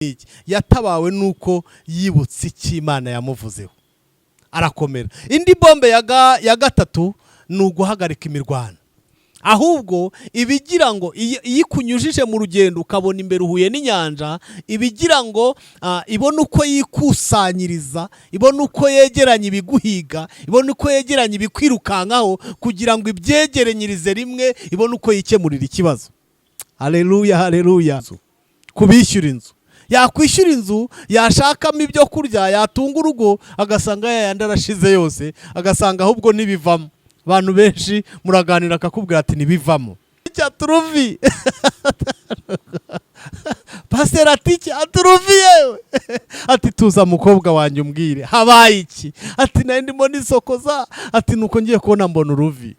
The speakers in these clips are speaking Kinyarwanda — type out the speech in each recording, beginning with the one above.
Iki yatabawe nuko yibutse icyo Imana yamuvuzeho, arakomera. Indi bombe ya gatatu ni uguhagarika imirwano. Ahubwo ibigira ngo iyo ikunyujije mu rugendo, ukabona imbere uhuye n'inyanja, ibigira ngo ibone uko yikusanyiriza, ibone uko yegeranya ibiguhiga, ibone uko yegeranya ibikwirukankaho, kugira ngo ibyegeranyirize rimwe, ibone uko yikemurira ikibazo. Haleluya, haleluya! Kubishyura inzu, yakwishyura inzu, yashakamo ibyo kurya yatunga urugo, agasanga yayandi arashize yose, agasanga ahubwo ntibivamo. Abantu benshi muraganira akakubwira ati: "Ntibivamo." Aturuvi pasiteri ati: "Iki aturuvi yewe?" Ati: "Tuza mukobwa wanjye, umbwire habaye iki?" Ati: "Nari ndimo nisokoza," ati, "nuko ngiye kubona mbona uruvi."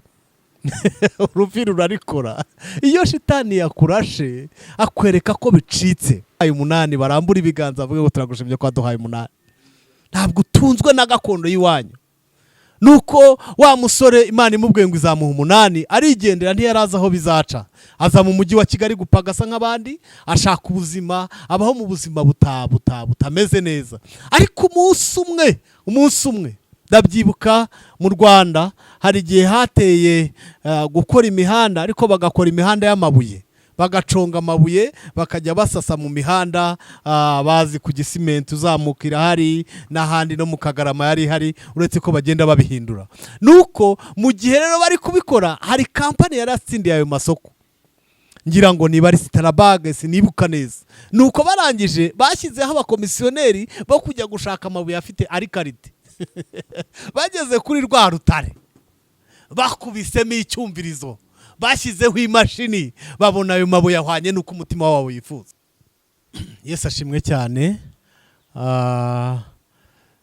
Uruvi rurarikora. Iyo shitani yakurashe, akwereka ko bicitse. Ayo 8, barambura ibiganza bavuge ngo: "Turagushimye ko waduhaye 8." Ntabwo utunzwe na gakondo y'iwanyu. Nuko wa musore, Imana imubwiye ngo izamuha 8, arigendera, ntiyari azi aho bizaca. Aza mu mujyi wa Kigali gupagasa nk'abandi, ashaka ubuzima, abaho mu buzima butameze neza. Ariko umunsi umwe, umunsi umwe ndabyibuka, mu Rwanda hari igihe hateye gukora imihanda, ariko bagakora imihanda y'amabuye, bagaconga amabuye bakajya basasa mu mihanda. Bazi ku Gisimenti uzamuka irahari, n'ahandi no mu Kagarama yari ihari, uretse ko bagenda babihindura. Nuko mu gihe rero bari kubikora, hari kampani yari atsindiye ayo masoko, ngira ngo niba ari Strabag, sinibuka neza. Nuko barangije bashyizeho abakomisiyoneri bo kujya gushaka amabuye afite ari qualité. Bageze kuri rwa rutare, bakubisemo icyumvirizo, bashyizeho imashini, babona ayo mabuye ahwanye n'uko umutima wabo wifuza. Yesu ashimwe cyane.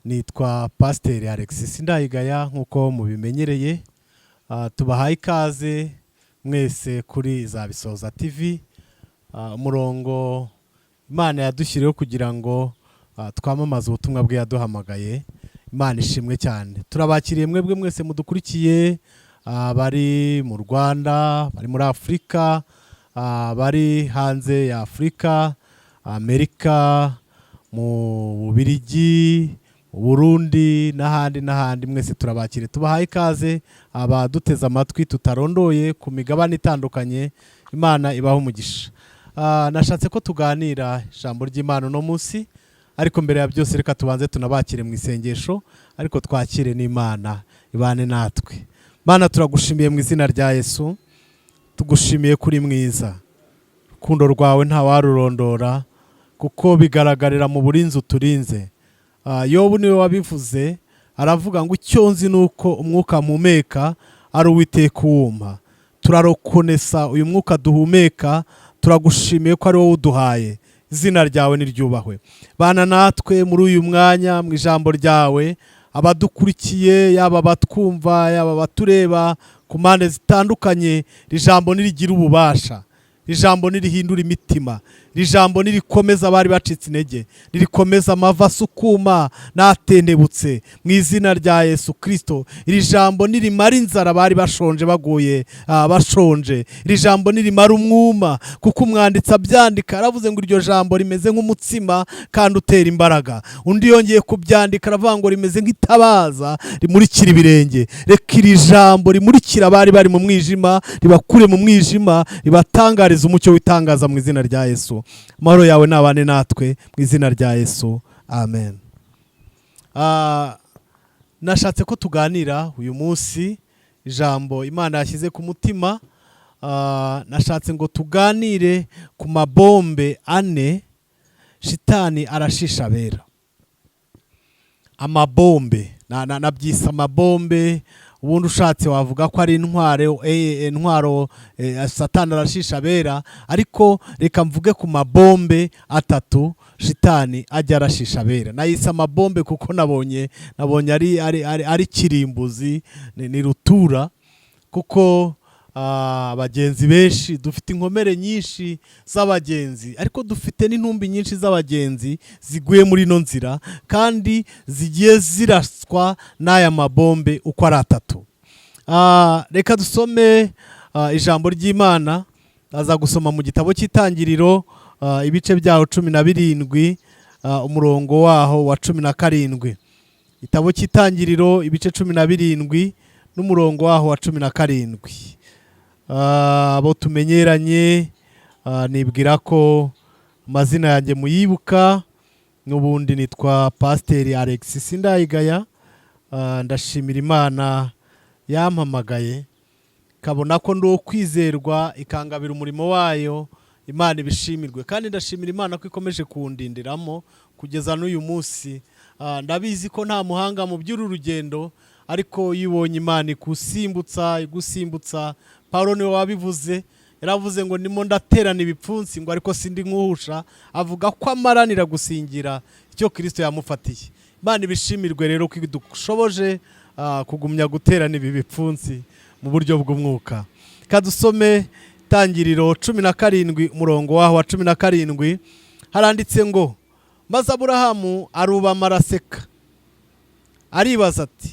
Nitwa Pasiteri Alexis Ndayigaya nk'uko mubimenyereye. Tubahaye ikaze mwese kuri Zabisoza TV, umurongo Imana yadushyiriyeho kugira ngo twamamaze ubutumwa bwe yaduhamagaye. Imana ishimwe cyane. Turabakiriye mwebwe mwese mudukurikiye, bari mu Rwanda, bari muri Afurika, bari hanze ya Afurika, Amerika, mu Bubirigi, mu Burundi n'ahandi n'ahandi, mwese turabakiriye, tubahaye ikaze. Abaduteze amatwi tutarondoye ku migabane itandukanye, Imana ibaha umugisha. Nashatse ko tuganira ijambo ry'Imana uno munsi, ariko mbere ya byose reka tubanze tunabakire mu isengesho, ariko twakire n'Imana ibane natwe. Mana, turagushimiye mu izina rya Yesu. Tugushimiye kuri mwiza, urukundo rwawe ntawarurondora, kuko bigaragarira mu burinzi uturinze. Yobu niwe wabivuze, aravuga ngo: "Icyo nzi ni uko umwuka mpumeka ari Uwiteka uwumpa." Turarokonesa uyu mwuka duhumeka, turagushimiye ko ari wowe uduhaye. Izina ryawe niryubahwe. Bana natwe muri uyu mwanya mu ijambo ryawe. Abadukurikiye, yaba abatwumva, yaba abatureba ku mpande zitandukanye, iri jambo nirigira ububasha, iri jambo nirihindura imitima, iri jambo nirikomeza abari bacitse intege, nirikomeza amavi asukuma n'atendebutse mu izina rya Yesu Kirisito. Iri jambo nirimara inzara abari bashonje, baguye bashonje. Iri jambo nirimara umwuma, kuko umwanditsi abyandika aravuze ngo iryo jambo rimeze nk'umutsima kandi utera imbaraga. Undi yongeye kubyandika aravuga ngo rimeze nk'itabaza rimurikira ibirenge. Reka iri jambo rimurikira abari bari mu mwijima, ribakure mu mwijima, ribatangarize umucyo w'itangaza mu izina rya Yesu. Amahoro yawe nabane natwe mu izina rya Yesu, amen. Nashatse ko tuganira uyu munsi ijambo Imana yashyize ku mutima. Nashatse ngo tuganire ku mabombe ane shitani arashisha abera. Amabombe nabyise amabombe, ubundi ushatse wavuga ko ari intwaro Satani arashisha abera, ariko reka mvuge ku mabombe atatu shitani ajya arashisha abera. Nayise amabombe kuko nabonye ari kirimbuzi, ni rutura, kuko abagenzi benshi dufite inkomere nyinshi z'abagenzi, ariko dufite n'intumbi nyinshi z'abagenzi ziguye muri ino nzira kandi zigiye ziraswa n'aya mabombe uko ari atatu. Reka dusome ijambo ry'Imana. Aza gusoma mu gitabo cy'Itangiriro. ibice byaho 17, umurongo waho wa 17. Igitabo cy'Itangiriro, ibice 17 n'umurongo waho wa 17. Abo tumenyeranye, nibwira ko amazina yanjye muyibuka. N'ubundi nitwa Pasiteri Alex Sindayigaya. Ndashimira Imana yampamagaye, ikabona ko ndi uwo kwizerwa, ikangabira umurimo wayo. Imana ibishimirwe. Kandi ndashimira Imana ko ikomeje kundindiramo kugeza n'uyu munsi. Ndabizi ko nta muhanga mu by'uru rugendo, ariko iyo ubonye Imana igusimbutsa, igusimbutsa. Paul niwe wabivuze, yaravuze ngo ndimo ndaterana ibipfunsi, ngo ariko sindi nkuhusha. Avuga ko amaranira gusingira icyo Kirisito yamufatiye. Imana ibishimirwe rero ko idushoboje kugumya guterana ibi bipfunsi mu buryo bw'umwuka. Kadusome Itangiriro 17, umurongo waho wa 17. Haranditse ngo: "Maze Aburahamu arubama, araseka, aribaza ati: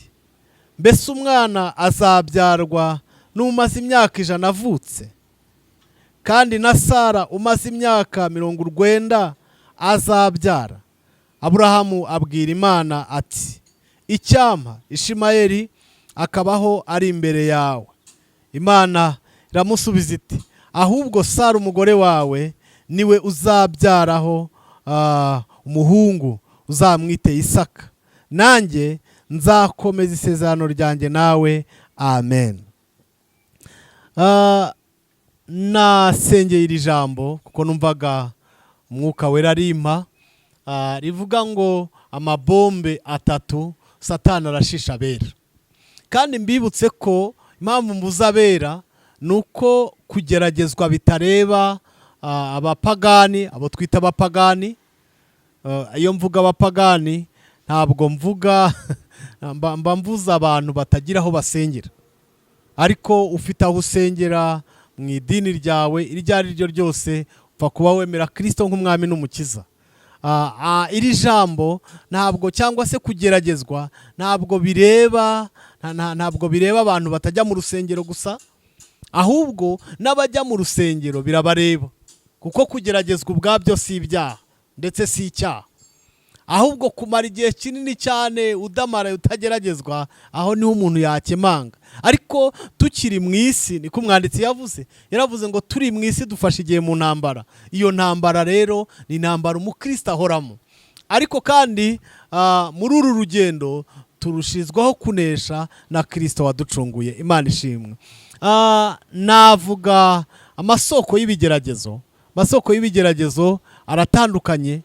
'Mbese umwana azabyarwa n'umaze imyaka 100 avutse, kandi na Sara umaze imyaka 90 azabyara?' Aburahamu abwira Imana ati: 'Icyampa Ishimayeli akabaho ari imbere yawe.' Imana iramusubiza iti: 'Ahubwo Sara umugore wawe niwe uzabyaraho umuhungu, uzamwite Isaka. Nanjye nzakomeza isezerano ryanjye nawe.' Amen." Nasengeye iri jambo kuko numvaga Umwuka Wera arimpa. Rivuga ngo amabombe atatu Satani arashisha abera. Kandi mbibutse ko impamvu mbuze abera ni uko kugeragezwa bitareba abapagani, abo twita abapagani. Iyo mvuga abapagani ntabwo mvuga mba mvuze abantu batagira aho basengera. Ariko ufite aho usengera mu idini ryawe iryo ari ryo ryose, upfa kuba wemera Kirisito nk'umwami n'umukiza. Iri jambo ntabwo, cyangwa se kugeragezwa ntabwo bireba ntabwo bireba abantu batajya mu rusengero gusa, ahubwo n'abajya mu rusengero birabareba, kuko kugeragezwa ubwabyo si ibyaha, ndetse si icyaha. Ahubwo kumara igihe kinini cyane udamaraye utageragezwa, aho niho umuntu yakemanga. Ariko tukiri mu isi, niko umwanditsi yavuze, yaravuze ngo turi mu isi dufashe igihe mu ntambara. Iyo ntambara rero ni intambara umukristo ahoramo. Ariko kandi muri uru rugendo turushizwaho kunesha na Kirisito waducunguye. Imana ishimwe. Navuga amasoko y'ibigeragezo. Amasoko y'ibigeragezo aratandukanye.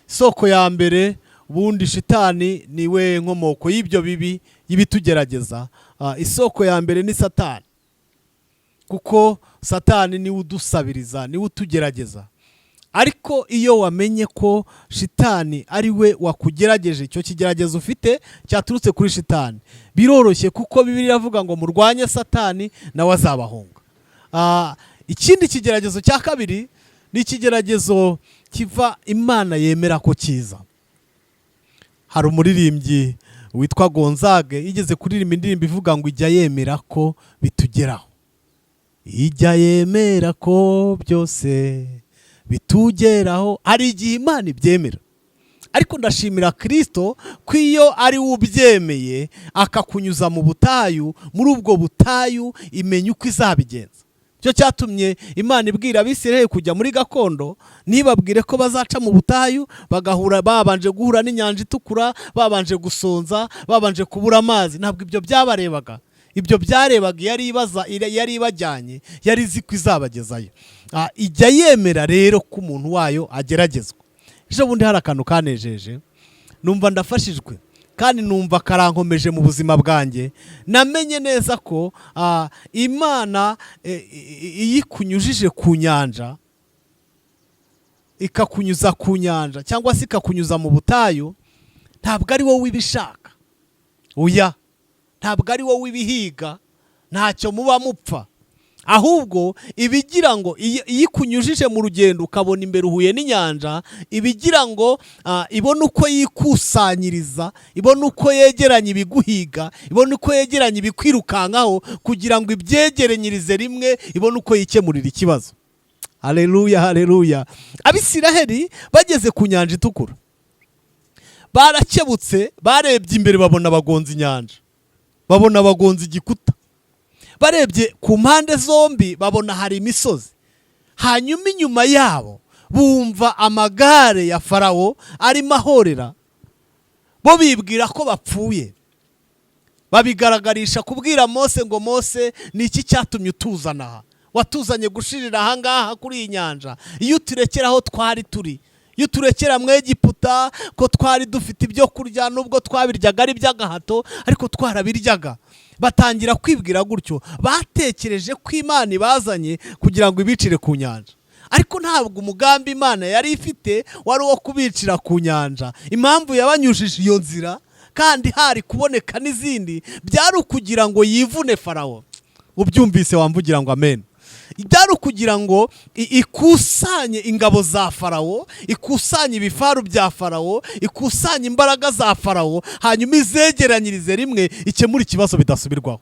Isoko ya mbere, ubundi shitani niwe nkomoko y'ibyo bibi, y'ibitugerageza. Isoko ya mbere ni Satani, kuko Satani niwe udusabiriza, niwe utugerageza. Ariko iyo wamenye ko shitani ari we wakugerageje, icyo kigeragezo ufite cyaturutse kuri shitani, biroroshye, kuko Bibiliya iravuga ngo murwanye Satani nawe azabahunga. Ikindi kigeragezo cya kabiri ni ikigeragezo kiva Imana yemera ko kiza. Hari umuririmbyi witwa Gonzague yigeze kuririmba indirimbo ivuga ngo ijya yemera ko bitugeraho, ijya yemera ko byose bitugeraho. Hari igihe Imana ibyemera, ariko ndashimira Kirisito ko iyo ari we ubyemeye akakunyuza mu butayu, muri ubwo butayu imenya uko izabigenza. Cyo cyatumye Imana ibwira Abisirayeli kujya muri gakondo, ntibabwire ko bazaca mu butayu, bagahura, babanje guhura n'Inyanja Itukura, babanje gusonza, babanje kubura amazi. Ntabwo ibyo byabarebaga. Ibyo byarebaga yari ibaza, yari ibajyanye, yari izi ko izabagezayo. Ijya yemera rero ko umuntu wayo ageragezwa. Ejo bundi hari akantu kanejeje, numva ndafashijwe, kandi numva karankomeje mu buzima bwanjye. Namenye neza ko Imana iyo ikunyujije ku nyanja, ikakunyuza ku nyanja cyangwa se ikakunyuza mu butayu, ntabwo ari wowe ibishaka. Oya, ntabwo ari wowe ibihiga, ntacyo muba mupfa. Ahubwo ibigira ngo iyo ikunyujije mu rugendo, ukabona imbere uhuye n'inyanja, ibigira ngo ibone uko yikusanyiriza, ibone uko yegeranya ibiguhiga, ibone uko yegeranya ibikwirukankaho, kugira ngo ibyegeranyirize rimwe, ibone uko yikemurira ikibazo. Haleluya, haleluya. Abisiraheli bageze ku Nyanja Itukura barakebutse, barebye imbere babona bagonze inyanja, babona bagonze igikuta. Barebye ku mpande zombi babona hari imisozi. Hanyuma inyuma yabo bumva amagare ya Farawo arimo ahorera. Bo bibwira ko bapfuye, babigaragarisha kubwira Mose ngo: "Mose, ni iki cyatumye utuzana aha? Watuzanye gushirira aha ngaha kuri iyi nyanja? Iyo uturekera aho twari turi, iyo uturekera mu Egiputa, ko twari dufite ibyo kurya, nubwo twabiryaga ari iby'agahato, ariko twarabiryaga." Batangira kwibwira gutyo. Batekereje ko Imana ibazanye kugira ngo ibicire ku nyanja, ariko ntabwo umugambi Imana yari ifite wari uwo kubicira ku nyanja. Impamvu yabanyujije iyo nzira kandi hari kuboneka n'izindi, byari ukugira ngo yivune Farawo. Ubyumvise wamvugira ngo amen. Byari ukugira ngo ikusanye ingabo za Farawo, ikusanye ibifaru bya Farawo, ikusanye imbaraga za Farawo, hanyuma izegeranyirize rimwe, ikemure ikibazo bidasubirwaho.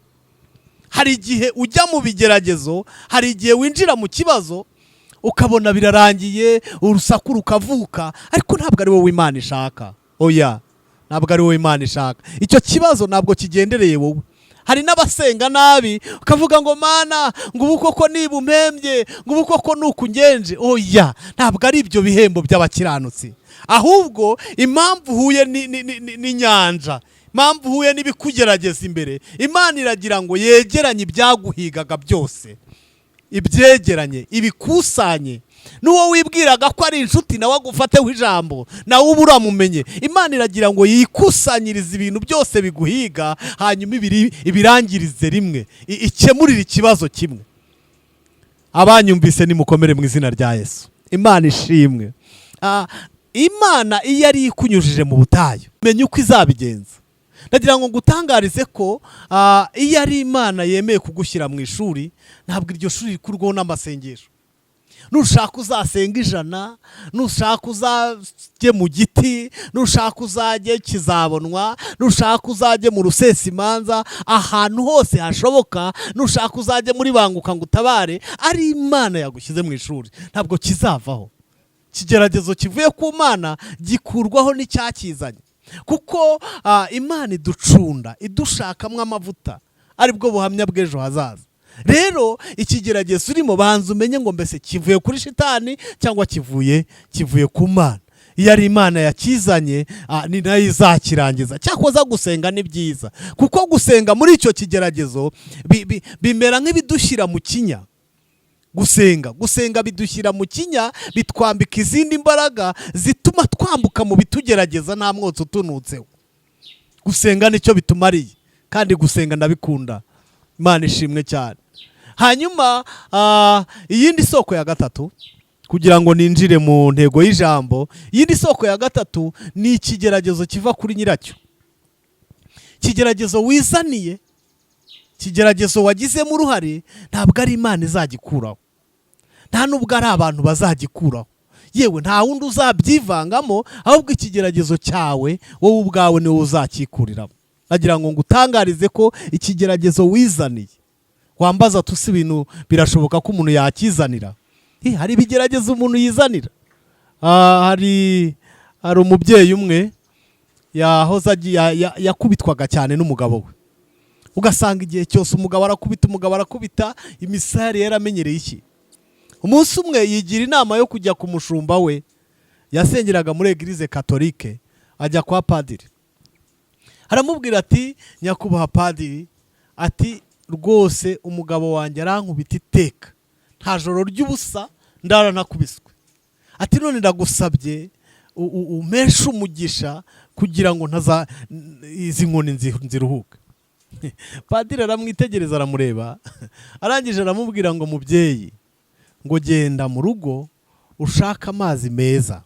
Hari igihe ujya mu bigeragezo, hari igihe winjira mu kibazo ukabona birarangiye, urusaku rukavuka, ariko ntabwo ari wowe Imana ishaka. Oya, ntabwo ari wowe Imana ishaka. Icyo kibazo ntabwo kigendereye wowe. Hari n'abasenga nabi, ukavuga ngo: "Mana, ngo ubu koko niba umpembye, ngo ubu koko ni uku ngenje." Oya, ntabwo ari ibyo bihembo by'abakiranutsi. Ahubwo impamvu uhuye n'inyanja, impamvu uhuye n'ibikugerageza imbere, Imana iragira ngo yegeranye ibyaguhigaga byose, ibyegeranye, ibikusanye. N'uwo wibwiraga ko ari inshuti nawe agufateho ijambo, nawe uba uramumenye. Imana iragira ngo yikusanyirize ibintu byose biguhiga, hanyuma ibirangirize rimwe, ikemurire ikibazo kimwe. Abanyumvise nimukomere mu izina rya Yesu. Imana ishimwe. Imana iyo ari ikunyujije mu butayu, menya uko izabigenza. Ndagira ngo ngutangarize ko iyo ari Imana yemeye kugushyira mu ishuri, ntabwo iryo shuri rikurwaho n'amasengesho. Nushaka uzasenga 100, nushaka uzajye mu giti, nushaka uzajye kizabonwa, nushaka uzajye mu Rusesimanza, ahantu hose hashoboka, nushaka uzajye muri Banguka ngo utabare, ari Imana yagushyize mu ishuri, ntabwo kizavaho. Ikigeragezo kivuye ku Mana gikurwaho n'icyakizanye, kuko Imana iducunda idushakamo amavuta, aribwo buhamya bw'ejo hazaza. Rero ikigeragezo urimo, banza umenye ngo mbese kivuye kuri shitani cyangwa kivuye ku Mana? Iyo ari Imana yakizanye, ni nayo izakirangiza. Cyakoza gusenga ni byiza, kuko gusenga muri icyo kigeragezo bimera nk'ibidushyira mu kinya. Gusenga bidushyira mu kinya, bitwambika izindi mbaraga zituma twambuka mu bitugerageza nta mwotsi utunutseho. Gusenga nicyo bitumariye, kandi gusenga ndabikunda. Imana ishimwe cyane. Hanyuma iyindi soko ya gatatu, kugira ngo ninjire mu ntego y'ijambo, iyindi soko ya gatatu ni ikigeragezo kiva kuri nyiracyo. Ikigeragezo wizaniye, ikigeragezo wagizemo uruhare, ntabwo ari Imana izagikuraho, nta nubwo ari abantu bazagikuraho, yewe nta wundi uzabyivangamo. Ahubwo ikigeragezo cyawe wowe ubwawe niwowe uzakikuriramo. Nagira ngo ngutangarize ko ikigeragezo wizaniye, wambaza tusi ibintu birashoboka ko umuntu yakizanira? Hari ibigeragezo umuntu yizanira. Hari umubyeyi umwe yahoze yakubitwaga cyane n'umugabo we, ugasanga igihe cyose umugabo arakubita, umugabo arakubita, imisaya yari yaramenyereye iki. Umunsi umwe yigira inama yo kujya ku mushumba we, yasengeraga muri Église catholique. Ajya kwa padiri, aramubwira ati: "Nyakubahwa padiri," ati, "rwose umugabo wanjye arankubita iteka, nta joro ry'ubusa ndara ntakubiswe." Ati: "None ndagusabye umpeshe umugisha kugira ngo ntaza izi nkoni nziruhuke." Padiri aramwitegereza, aramureba, arangije aramubwira ngo: "Mubyeyi," ngo, "genda mu rugo ushake amazi meza,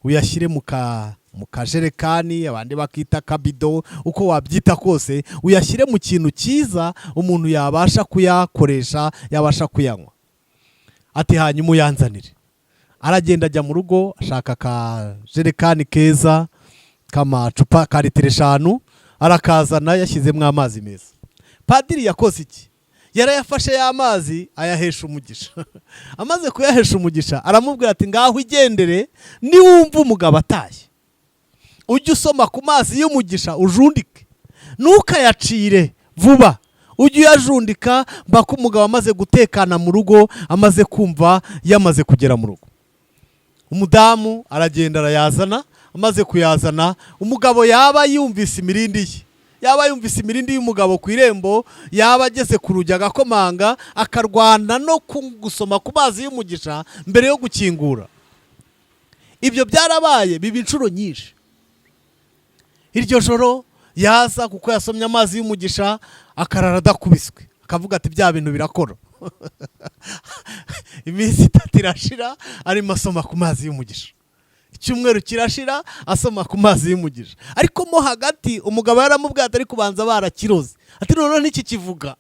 uyashyire mu kajerekani, abandi bakita kabido, uko wabyita kose, uyashyire mu kintu cyiza umuntu yabasha kuyakoresha, yabasha kuyanywa." Ati: "Hanyuma uyanzanire." Aragenda, ajya mu rugo, ashaka akajerekani keza k'amacupa ka litiro 5, arakazana yashyizemo amazi meza. Padiri yakoze iki? Yarayafashe y'amazi, ayahesha umugisha. Amaze kuyahesha umugisha, aramubwira ati: "Ngaho igendere, niwumva umugabo atashye, ujye usoma ku mazi y'umugisha, ujundike, ntukayacire vuba, ujye uyajundika mpaka umugabo amaze gutekana mu rugo, amaze kumva yamaze kugera mu rugo." Umudamu aragenda, arayazana. Amaze kuyazana, umugabo yaba yumvise imirindi ye, yaba yumvise imirindi y'umugabo ku irembo, yaba ageze ku rugi agakomanga, akarwana no gusoma ku mazi y'umugisha mbere yo gukingura. Ibyo byarabaye, biba inshuro nyinshi. Iryo joro yaza, kuko yasomye amazi y'umugisha, akarara adakubiswe, akavuga ati: "Bya bintu birakora." Iminsi 3 irashira arimo asoma ku mazi y'umugisha, icyumweru kirashira asoma ku mazi y'umugisha. Ariko mo hagati umugabo yaramubwiye ati: "Ariko kubanza barakiroze." Ati: "Noneho ntikikivuga."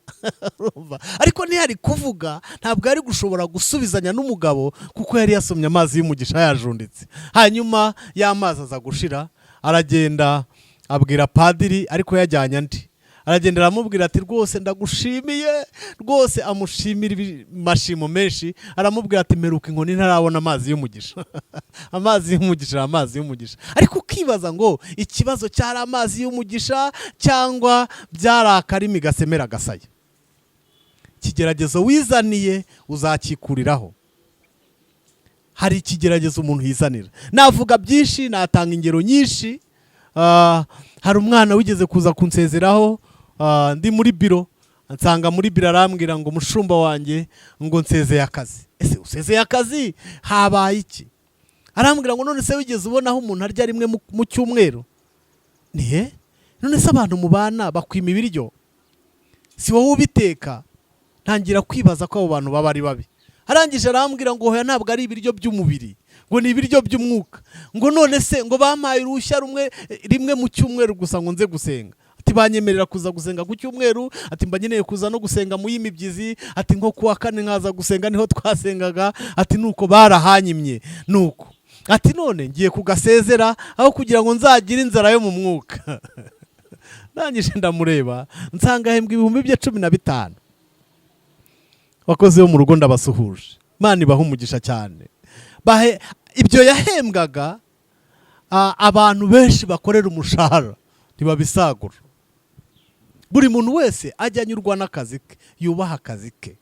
Urumva? Ariko ntiyari kuvuga, ntabwo yari gushobora gusubizanya n'umugabo, kuko yari yasomye amazi y'umugisha yajunditse. Hanyuma y'amazi aza gushira, aragenda abwira padiri, ariko yajyanye andi. Aragenda aramubwira ati: "Rwose ndagushimiye rwose." Amushimira amashimo menshi. Aramubwira ati: "Meruka inkoni ntarabona amazi y'umugisha." Amazi y'umugisha, amazi y'umugisha. Ariko ukibaza ngo ikibazo cyari amazi y'umugisha cyangwa byari akarimi gasemera agasaya? Ikigeragezo wizaniye uzakikuriraho. Hari ikigeragezo umuntu yizanira. Navuga byinshi, natanga ingero nyinshi. Hari umwana wigeze kuza kunsezeraho, ndi muri biro, nsanga muri biro, arambwira ngo: "Mushumba wanjye," ngo, "nsezeye akazi." Ese usezeye akazi, habaye iki? Arambwira ngo: "None se wigeze ubona aho umuntu arya rimwe mu cyumweru?" Nihe? None se abantu mubana bakwima ibiryo, si wowe ubiteka? Ntangira kwibaza ko abo bantu baba ari babi. Arangije arambwira ngo: "Hoya, ntabwo ari ibiryo by'umubiri," ngo, "ni ibiryo by'umwuka." Ngo: "None se," ngo, "bampaye uruhushya rumwe, rimwe mu cyumweru gusa, ngo nze gusenga." Ati: "Banyemerera kuza gusenga ku cyumweru." Ati: "Mba nkeneye kuza no gusenga mu y'imibyizi." Ati: "Nko kuwa kane nkaza gusenga, niho twasengaga." Ati: "Nuko barahanyimye." Nuko ati: "None ngiye kugasezera aho kugira ngo nzagire inzara yo mu mwuka." Ndangije ndamureba, nsanga ahembwa ibihumbi bye 15. Abakozi bo mu rugo ndabasuhuje, Imana ibaha umugisha cyane. Bahe ibyo yahembwaga, abantu benshi bakorera umushahara ntibabisagura. Buri muntu wese ajya anyurwa n'akazi ke, yubaha akazi ke,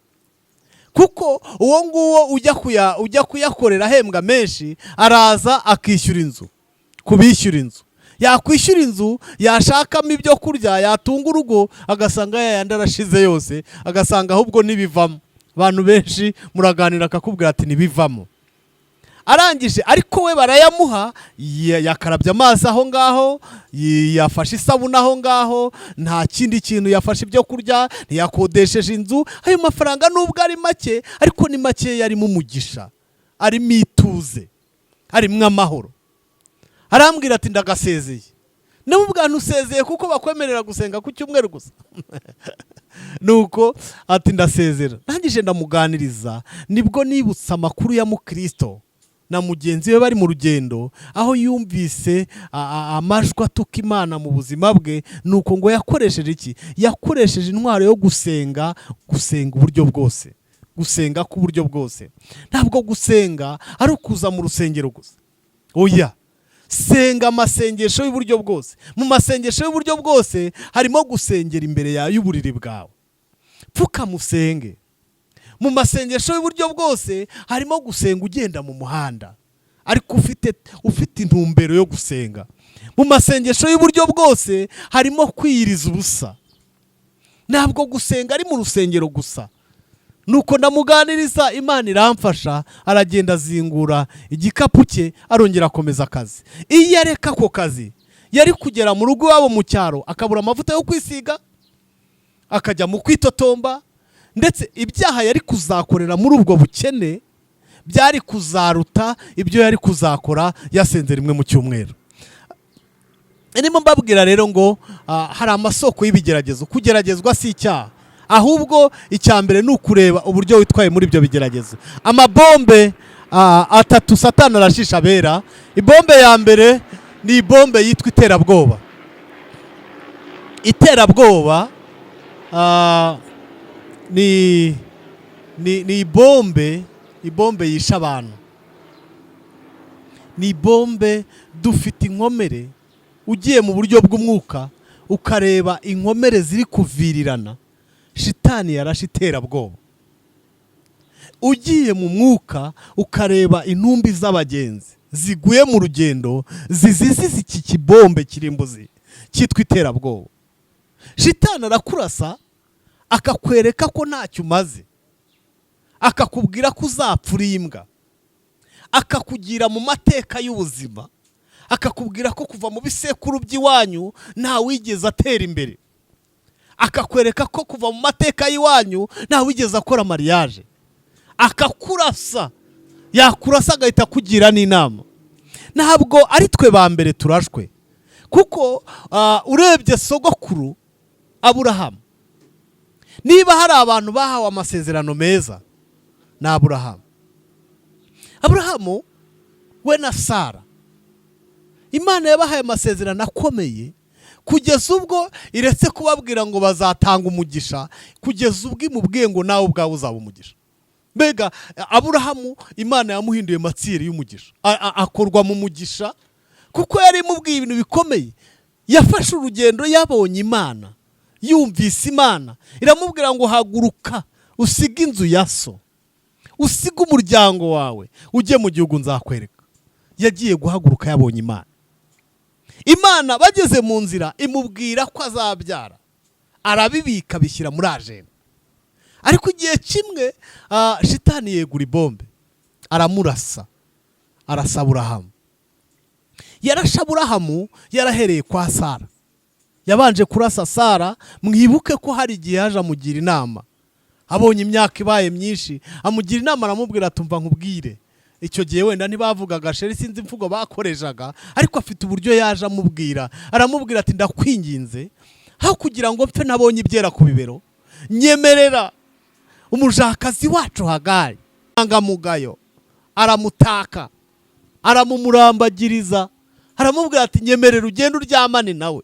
kuko uwo nguwo ujya kuyakorera ahembwa menshi, araza akishyura inzu. Kubishyura inzu, yakwishyura inzu, yashakamo ibyo kurya yatunga urugo, agasanga yayandi arashize yose, agasanga ahubwo n'ibivamo. Abantu benshi muraganira akakubwira ati: "Ntibivamo." Arangije, ariko we barayamuha, yakarabye amazi aho ngaho, yafashe isabune aho ngaho, nta kindi kintu yafashe ibyo kurya, ntiyakodesheje inzu. Ayo mafaranga nubwo ari make, ariko ni make arimo umugisha, arimo ituze, arimo amahoro. Arambwira ati: "Ndagasezeye." Nawe ubwantu usezeye kuko bakwemerera gusenga ku cyumweru gusa? Nuko ati: "Ndasezera." Ndangije ndamuganiriza, nibwo nibutse amakuru ya mukristo na mugenzi we bari mu rugendo, aho yumvise amajwi atuka Imana mu buzima bwe. Nuko ngo yakoresheje iki? Yakoresheje intwaro yo gusenga, gusenga uburyo bwose, gusenga k'uburyo bwose. Ntabwo gusenga ari ukuza mu rusengero gusa, oya. Senga amasengesho y'uburyo bwose. Mu masengesho y'uburyo bwose harimo gusengera imbere yawe y'uburiri bwawe, pfukamusenge. Mu masengesho y'uburyo bwose harimo gusenga ugenda mu muhanda, ariko ufite intumbero yo gusenga. Mu masengesho y'uburyo bwose harimo kwiyiriza ubusa. Ntabwo gusenga ari mu rusengero gusa. Nuko ndamuganiriza, Imana iramfasha, aragenda azingura igikapu cye, arongera akomeza akazi. Iyo areka ako kazi, yari kugera mu rugo iwabo mu cyaro akabura amavuta yo kwisiga, akajya mu kwitotomba, ndetse ibyaha yari kuzakorera muri ubwo bukene byari kuzaruta ibyo yari kuzakora yasenze rimwe mu cyumweru. Ndimo mbabwira rero ngo hari amasoko y'ibigeragezo. Kugeragezwa si icyaha, ahubwo icya mbere ni ukureba uburyo witwaye muri ibyo bigeragezo. Amabombe atatu Satani arashisha abera. Ibombe ya mbere ni ibombe yitwa iterabwoba. Iterabwoba, Ni ibombe, ibombe yishe abantu, ni ibombe. Dufite inkomere. Ugiye mu buryo bw'umwuka ukareba inkomere ziri kuvirirana, shitani yarashe iterabwoba. Ugiye mu mwuka ukareba intumbi z'abagenzi ziguye mu rugendo zizizize iki kibombe kirimbuzi cyitwa iterabwoba. Shitani arakurasa, akakwereka ko ntacyo umaze, akakubwira ko uzapfa uri imbwa, akakugira mu mateka y'ubuzima, akakubwira ko kuva mu bisekuru by'iwanyu ntawigeze atera imbere, akakwereka ko kuva mu mateka y'iwanyu ntawigeze akora mariage. Akakurasa, yakurasa agahita akugira n'inama. Ntabwo ari twe ba mbere turashwe, kuko urebye sogokuru Aburahamu, niba hari abantu bahawe amasezerano meza ni Aburahamu. Aburahamu we na Sara, Imana yabahaye amasezerano akomeye, kugeza ubwo iretse kubabwira ngo bazatanga umugisha, kugeza ubwo imubwiye ngo nawe ubwawe uzaba umugisha. Mbega Aburahamu, Imana yamuhinduye matière y'umugisha, akorwa mu mugisha, kuko yari imubwiye ibintu bikomeye. Yafashe urugendo yabonye Imana, yumvise Imana iramubwira ngo: "Haguruka, usige inzu ya so, usige umuryango wawe, ujye mu gihugu nzakwereka." Yagiye guhaguruka yabonye Imana. Imana bageze mu nzira imubwira ko azabyara, arabibika, abishyira muri agenda. Ariko igihe kimwe shitani yegura ibombe, aramurasa, arasa Aburahamu. Yarashe Aburahamu yarahereye kwa Sara, yabanje kurasa Sara. Mwibuke ko hari igihe yaje amugira inama, abonye imyaka ibaye myinshi, amugira inama, aramubwira ati: "Umva nkubwire." Icyo gihe wenda ntibavugaga chéri, sinzi imvugo bakoreshaga, ariko afite uburyo yaje amubwira. Aramubwira ati: "Ndakwinginze, aho kugira ngo mpfe nabonye ibyera ku bibero, nyemerera umujakazi wacu Hagari inyangamugayo." Aramutaka, aramumurambagiriza, aramubwira ati: "Nyemerera ugende uryamane nawe,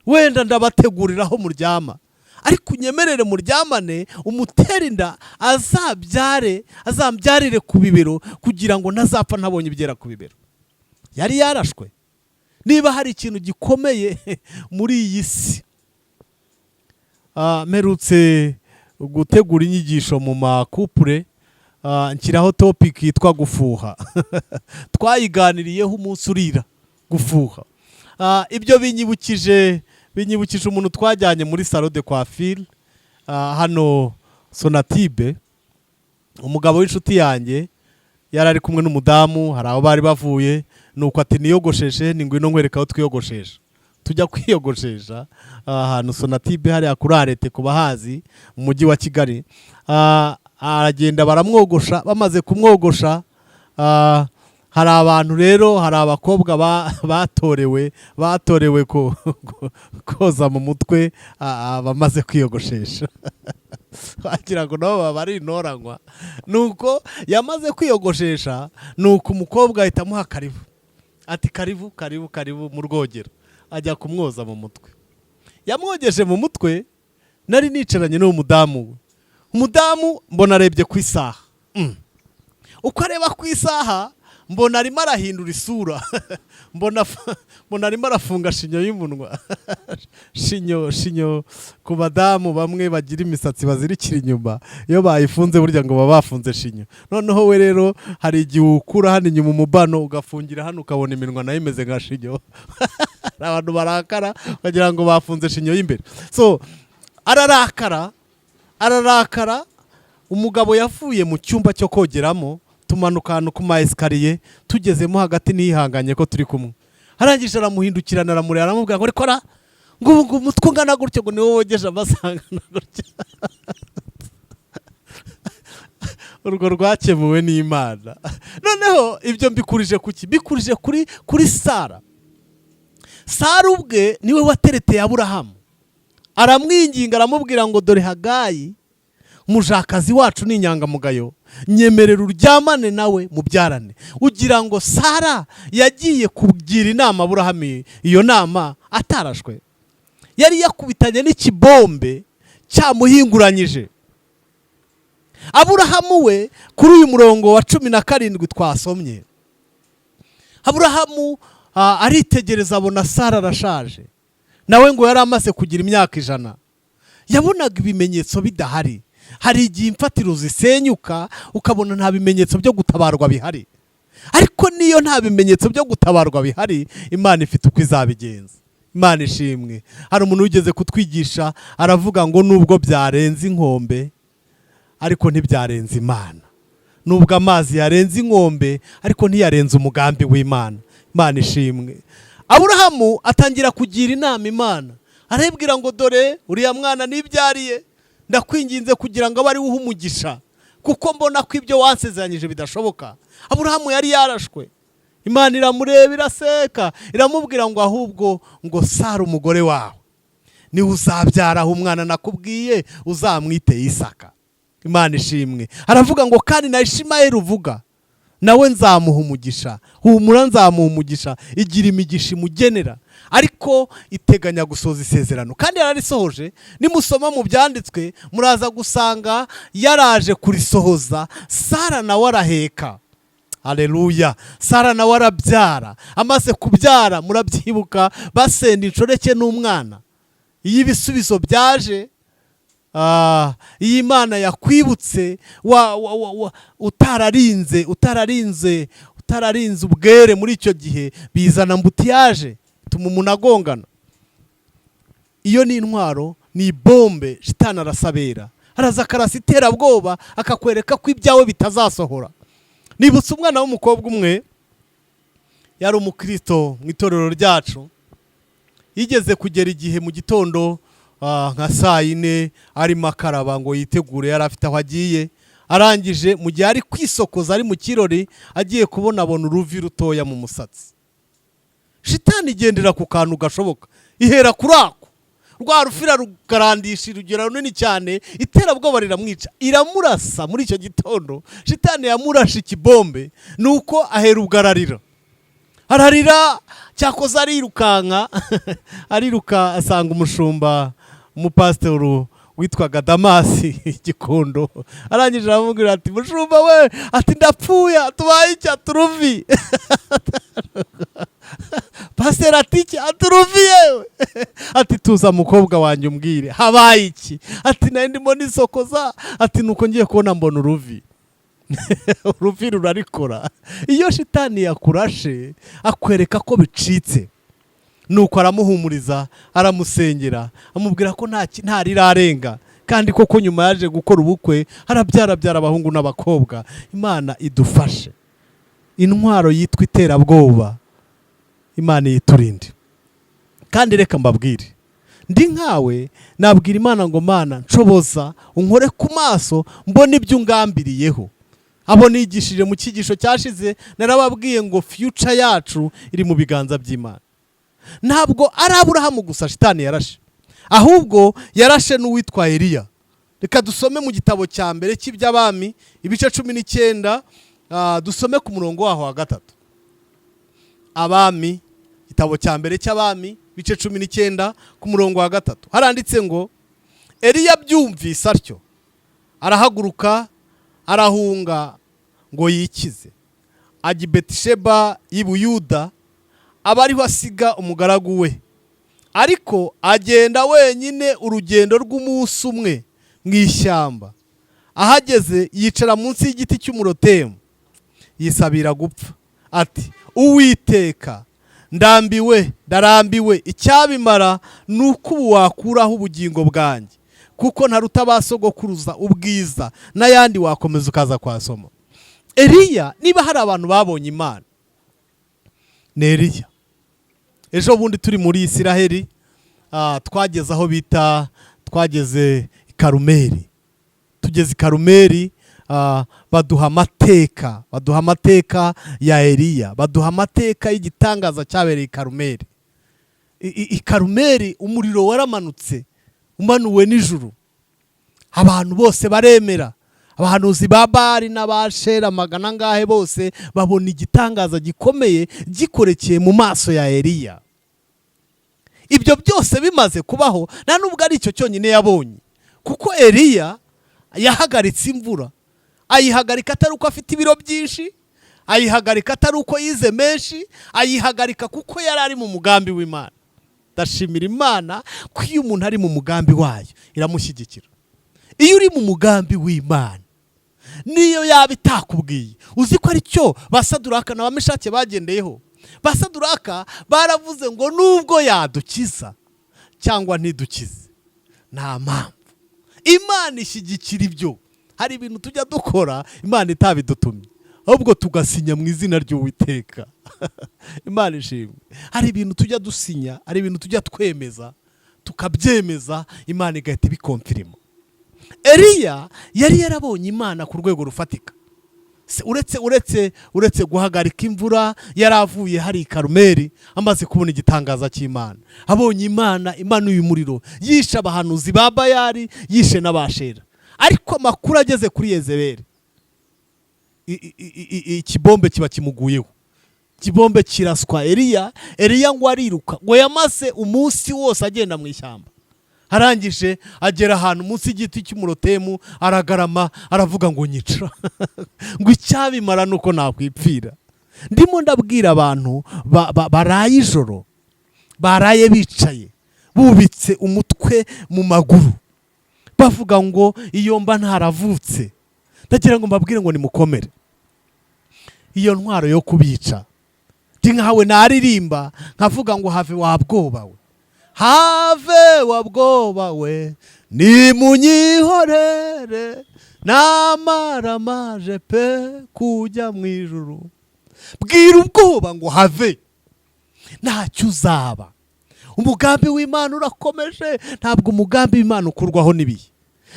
wenda ndabategurira aho muryama, ariko unyemerere muryamane, umutere inda, azabyare, azambyarire ku bibero, kugira ngo ntazapfa ntabonye ibyera ku bibero." Yari yarashwe. Niba hari ikintu gikomeye muri iyi si, mperutse gutegura inyigisho mu ma couple, nshyiraho topic yitwa gufuha. Twayiganiriyeho umunsi urira, gufuha. Ibyo binyibukije umuntu twajyanye muri salon de coiffure hano Sonatube. Umugabo w'inshuti yanjye yari ari kumwe n'umudamu, hari aho bari bavuye, nuko ati: "Niyogosheshe." "Ni ngwino nkwereka aho twiyogoshesha." Tujya kwiyogoshesha ahantu Sonatube, hariya kuri arrêt, ku bahazi mu mujyi wa Kigali. Aragenda baramwogosha. Bamaze kumwogosha, hari abantu rero, hari abakobwa batorewe koza mu mutwe abamaze kwiyogoshesha, wagira ngo nabo baba ari intoranywa. Nuko yamaze kwiyogoshesha, nuko umukobwa ahita amuha karibu, ati: "Karibu, karibu, karibu mu rwogero." Ajya kumwoza mu mutwe. Yamwogeje mu mutwe, nari nicaranye n'uwo mudamu we. Umudamu mbona arebye ku isaha. Uko areba ku isaha, mbona arimo arahindura isura, mbona arimo arafunga chignon y'umunwa. Chignon ku badamu bamwe bagira imisatsi bazirikira inyuma, iyo bayifunze burya ngo baba bafunze chignon. Noneho we rero hari igihe ukura hano inyuma umubano ugafungira hano, ukabona iminwa nayo imeze nka chignon. Hari abantu barakara bagira ngo bafunze chignon y'imbere. So ararakara, ararakara. Umugabo yavuye mu cyumba cyo kogeramo, tumanuka ahantu ku ma escalier, tugezemo hagati ntiyihanganye ko turi kumwe, arangije aramuhindukirana, aramureba, aramubwira ngo: "Ariko ra, ngo ubu ngo umutwe ungana gutyo, ngo niwo wogeje amasaha angana gutya?" Urwo rwakemuwe n'Imana. Noneho ibyo mbikurije kuki? Mbikurije kuri Sara. Sara ubwe niwe watereteye Aburahamu, aramwinginga, aramubwira ngo: "Dore Hagayi umujakazi wacu ni inyangamugayo, nyemerera uryamane nawe mubyarane." Ugira ngo Sara yagiye kugira inama Aburahamu iyo nama atarashwe? Yari yakubitanye n'ikibombe cyamuhinguranyije. Aburahamu we, kuri uyu murongo wa 17 twasomye, Aburahamu aritegereza, abona Sara arashaje, nawe ngo yari amaze kugira imyaka 100. Yabonaga ibimenyetso bidahari. Hari igihe imfatiro zisenyuka, ukabona nta bimenyetso byo gutabarwa bihari, ariko niyo nta bimenyetso byo gutabarwa bihari, Imana ifite uko izabigenza. Imana ishimwe. Hari umuntu wigeze kutwigisha, aravuga ngo nubwo byarenze inkombe, ariko ntibyarenze Imana. Nubwo amazi yarenze inkombe, ariko ntiyarenze umugambi w'Imana. Imana ishimwe. Aburahamu atangira kugira inama Imana, arayibwira ngo: "Dore uriya mwana nibyariye, ndakwinginze kugira ngo abe ari we uha umugisha, kuko mbona ko ibyo wansezeranyije bidashoboka." Aburahamu yari yarashwe. Imana iramureba, iraseka, iramubwira ngo ahubwo ngo Sara umugore wawe niwe uzabyaraho umwana nakubwiye, uzamwite Isaka. Imana ishimwe. Aravuga ngo kandi na Ishimayeli uvuga nawe nzamuha umugisha, humura, nzamuha umugisha. Igira imigisha imugenera, ariko iteganya gusohoza isezerano, kandi yararisohoje. Nimusoma mu byanditswe, muraza gusanga yaraje kurisohoza. Sara nawe araheka. Aleluya! Sara nawe arabyara. Amaze kubyara, murabyibuka, basenda inshoreke n'umwana. Iyo ibisubizo byaje, iyo Imana yakwibutse utararinze ubwere muri icyo gihe, bizana embouteillage, bituma umuntu agongana. Iyo ni intwaro, ni bombe shitani arasabera, araza akarasa iterabwoba, akakwereka ko ibyawe bitazasohora. Nibutse umwana w'umukobwa umwe, yari umukristo mu itorero ryacu. Yigeze kugera igihe mu gitondo, nka saa 4, arimo akaraba ngo yitegure, yari afite aho agiye. Arangije, mu gihe ari kwisokoza, ari mu kirori, agiye kubona, abona uruvi rutoya mu musatsi. Shitani igendera ku kantu gashoboka, ihera kuri ako, rwa rufira rugarandisha urugero runini cyane, iterabwoba riramwica, iramurasa. Muri icyo gitondo shitani yamurashe ikibombe, nuko ahera ubwo ararira, ararira. Cyakoze arirukanka, ariruka, asanga umushumba, umupasiteri witwaga Damasi Gikondo. Arangije aramubwira ati: "Mushumba we," ati, "ndapfuye, tubaye icya turuvi." Pasiteri ati: "Iki?" Ati: "Uruvi yewe." Ati: "Tuza mukobwa wanjye, umbwire habaye iki." Ati: "Nari ndimo nisokoza," ati, "nuko ngiye kubona mbona uruvi." Uruvi rurarikora. Iyo shitani yakurashe, akwereka ko bicitse. Nuko aramuhumuriza, aramusengera, amubwira ko nta rirarenga. Kandi koko nyuma yaje gukora ubukwe, harabyara, abyara abahungu n'abakobwa. Imana idufashe. Intwaro yitwa iterabwoba, Imana yiturinde. Kandi reka mbabwire, ndi nkawe, nabwira Imana ngo: "Mana, nshoboza unkore ku maso, mbone ibyo ungambiriyeho." Abo nigishije mu cyigisho cyashize, narababwiye ngo future yacu iri mu biganza by'Imana. Ntabwo ari Aburahamu gusa shitani yarashe, ahubwo yarashe n'uwitwa Eliya. Reka dusome mu gitabo cya mbere cy'Iby'Abami, ibice 19, dusome ku murongo waho wa 3. Abami, igitabo cya mbere cy'Abami, ibice 19, ku murongo wa 3, haranditse ngo: "Eliya abyumvise atyo, arahaguruka, arahunga ngo yikize, ajya i Betisheba y'i Buyuda, aba ariho asiga umugaragu we. Ariko agenda wenyine urugendo rw'umunsi umwe mu ishyamba. Ahageze, yicara munsi y'igiti cy'umurotemu, yisabira gupfa, ati: 'Uwiteka, ndambiwe, ndarambiwe. Icyabimara ni uko ubu wakuraho ubugingo bwanjye, kuko ntaruta ba sogokuruza ubwiza.'" N'ayandi wakomeza ukaza kwasoma. Eliya, niba hari abantu babonye Imana, ni Eliya. Ejo bundi turi muri Isiraheli, twageze aho bita, twageze i Karumeri. Tugeze i Karumeri, baduha amateka ya Eliya, baduha amateka y'igitangaza cyabereye i Karumeri. I Karumeri umuriro waramanutse, umanuwe n'ijuru, abantu bose baremera. Abahanuzi ba Bali n'Abashera magana angahe bose babona igitangaza gikomeye gikorekeye mu maso ya Eliya. Ibyo byose bimaze kubaho, nta nubwo ari icyo cyonyine yabonye, kuko Eliya Yahagaritse imvura, ayihagarika atari uko afite ibiro byinshi, ayihagarika atari uko yize menshi, ayihagarika kuko yari ari mu mugambi w'Imana. Ndashimira Imana ko iyo umuntu ari mu mugambi wayo iramushyigikira. Iyo uri mu mugambi w'Imana, niyo yaba itakubwiye, uzi ko ari cyo ba Saduraka na ba Meshake bagendeyeho. Ba Saduraka baravuze ngo nubwo yadukiza cyangwa ntidukize, nta mpamvu. Imana ishyigikira ibyo. Hari ibintu tujya dukora Imana itabidutumye, ahubwo tugasinya mu izina ry'Uwiteka. Imana ishimwe. Hari ibintu tujya dusinya, hari ibintu tujya twemeza, tukabyemeza, Imana igahita ibiconfirma. Eliya yari yarabonye Imana ku rwego rufatika. Uretse guhagarika imvura, yari avuye hari i Karumeli amaze kubona igitangaza cy'Imana, abonye Imana imanuye umuriro, yishe abahanuzi ba Bayari, yishe n'Abashera. Ariko amakuru ageze kuri Yezebeli, ikibombe kiba kimuguyeho, ikibombe kiraswa Eliya. Eliya ngo ariruka, ngo yamaze umunsi wose agenda mu ishyamba. Arangije agera ahantu munsi y'igiti cy'umurotemu, aragarama, aravuga ngo nyica, ngo icyabimara ni uko nakwipfira. Ndimo ndabwira abantu baraye ijoro, baraye bicaye bubitse umutwe mu maguru, bavuga ngo iyo mba ntaravutse. Ndagira ngo mbabwire ngo nimukomere. Iyo ntwaro yo kubica, ndi nkawe naririmba nkavuga ngo have wa bwoba we, have wa bwoba we, nimunyihorere, namaramaje pe kujya mu ijuru. Bwira ubwoba ngo have, ntacyo uzaba. Umugambi w'Imana urakomeje. Ntabwo umugambi w'Imana ukurwaho n'ibihe,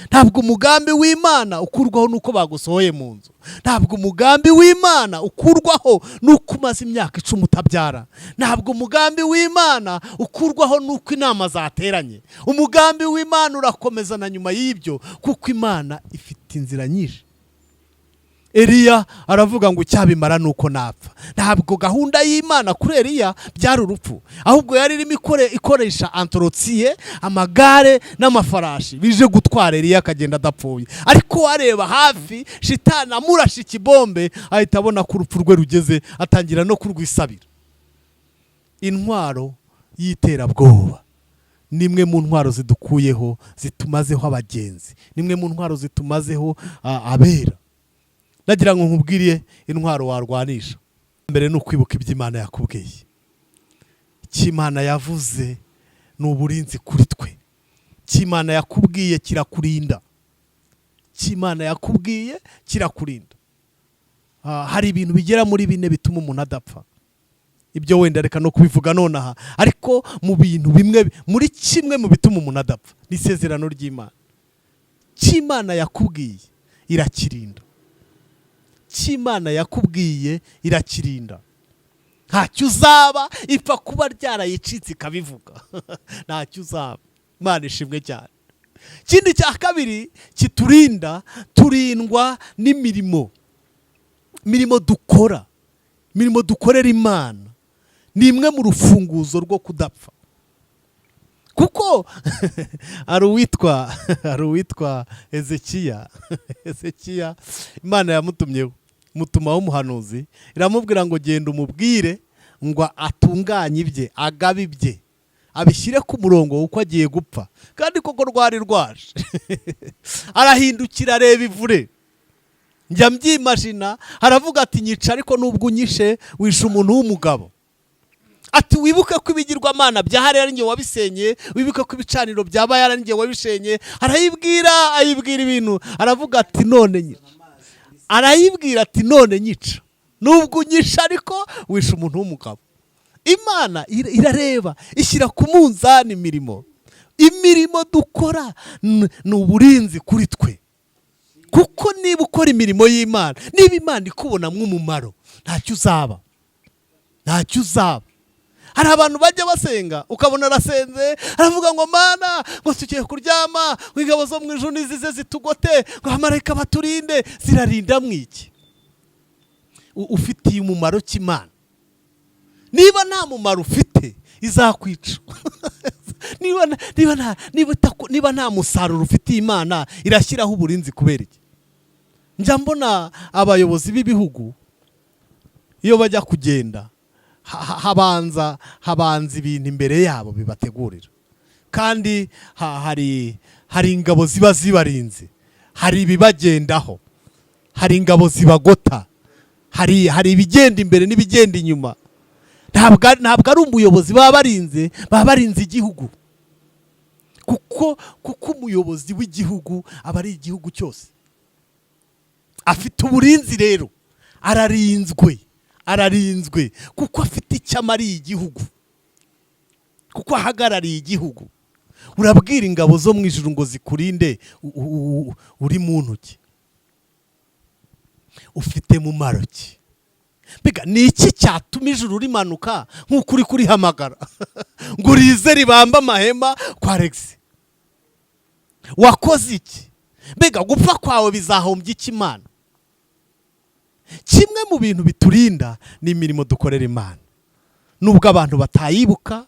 ntabwo umugambi w'Imana ukurwaho n'uko bagusohoye mu nzu, ntabwo umugambi w'Imana ukurwaho n'uko umaze imyaka 10 utabyara, ntabwo umugambi w'Imana ukurwaho n'uko inama zateranye. Umugambi w'Imana urakomeza na nyuma y'ibyo, kuko Imana ifite inzira nyinshi. Eliya aravuga ngo icyabimara ni uko napfa. Ntabwo gahunda y'Imana kuri Eliya byari urupfu, ahubwo yari irimo ikoresha antorotsie, amagare n'amafarashi bije gutwara Eliya akagenda adapfuye. Ariko wareba hafi, shitani amurashe ikibombe, ahita abona ko urupfu rwe rugeze, atangira no kurwisabira. Intwaro y'iterabwoba ni imwe mu ntwaro zidukuyeho, zitumazeho abagenzi, ni imwe mu ntwaro zitumazeho abera. Ndagira ngo nkubwire intwaro warwanisha. Mbere ni ukwibuka ibyo Imana yakubwiye. Icyo Imana yavuze ni uburinzi kuri twe. Icyo Imana yakubwiye kirakurinda. Icyo Imana yakubwiye kirakurinda. Hari ibintu bigera muri bine bituma umuntu adapfa. Ibyo wenda reka no kubivuga nonaha, ariko mu bintu bimwe, muri kimwe mu bituma umuntu adapfa ni isezerano ry'Imana. Icyo Imana yakubwiye irakirinda. Icyo Imana yakubwiye irakirinda. Ntacyo uzaba, ipfa kuba ryarayicitse ikabivuga, ntacyo uzaba. Imana ishimwe cyane. Ikindi cya kabiri kiturinda, turindwa n'imirimo. Imirimo dukora, imirimo dukorera Imana ni imwe mu rufunguzo rwo kudapfa. Kuko hari uwitwa Hezekiya. Hezekiya Imana yamutumyeho, mutumaho umuhanuzi, iramubwira ngo genda umubwire ngo atunganye ibye, agabe ibye, abishyire ku murongo kuko agiye gupfa. Kandi koko rwari rwaje. Arahindukira areba ivure, njya mbyimagina, aravuga ati nyica, ariko nubwo unyishe wishe umuntu w'umugabo. Ati wibuke ko ibigirwamana bya hariya ari njye wabisenye, wibuke ko ibicaniro bya Bayali ari njye wabishenye. Arayibwira, ayibwira ibintu, aravuga ati none nyica. Arayibwira ati none nyica, nubwo unyishe ariko wishe umuntu w'umugabo. Imana irareba, ishyira ku munzani imirimo. Imirimo dukora ni uburinzi kuri twe, kuko niba ukora imirimo y'Imana, niba Imana ikubonamo umumaro, ntacyo uzaba, ntacyo uzaba. Hari abantu bajya basenga, ukabona arasenze, aravuga ngo Mana, ngo tugiye kuryama, ngo ingabo zo mu ijuru nizize zitugote, ngo abamarayika baturinde. Zirarinda mu iki? Ufitiye umumaro cy'Imana? Niba nta mumaro ufite, izakwica. Niba nta musaruro ufitiye Imana, irashyiraho uburinzi kubera iki? Njya mbona abayobozi b'ibihugu iyo bajya kugenda, habanza ibintu imbere yabo bibategurira, kandi hari ingabo ziba zibarinze, hari ibibagendaho, hari ingabo zibagota, hari ibigenda imbere n'ibigenda inyuma. Ntabwo ari umuyobozi baba barinze, baba barinze igihugu, kuko umuyobozi w'igihugu aba ari igihugu cyose. Afite uburinzi rero, ararinzwe, ararinzwe kuko afite icyo amariye igihugu, kuko ahagarariye igihugu. Urabwira ingabo zo mu ijuru ngo zikurinde, uri mu ntoki ufite mu maroki. Mbega ni iki cyatuma ijuru rimanuka nk'uko uri kurihamagara ngo rize ribambe amahema kwa Alex? Wakoze iki? Mbega gupfa kwawe bizahombya iki Imana? Kimwe mu bintu biturinda ni imirimo dukorera Imana. Nubwo abantu batayibuka,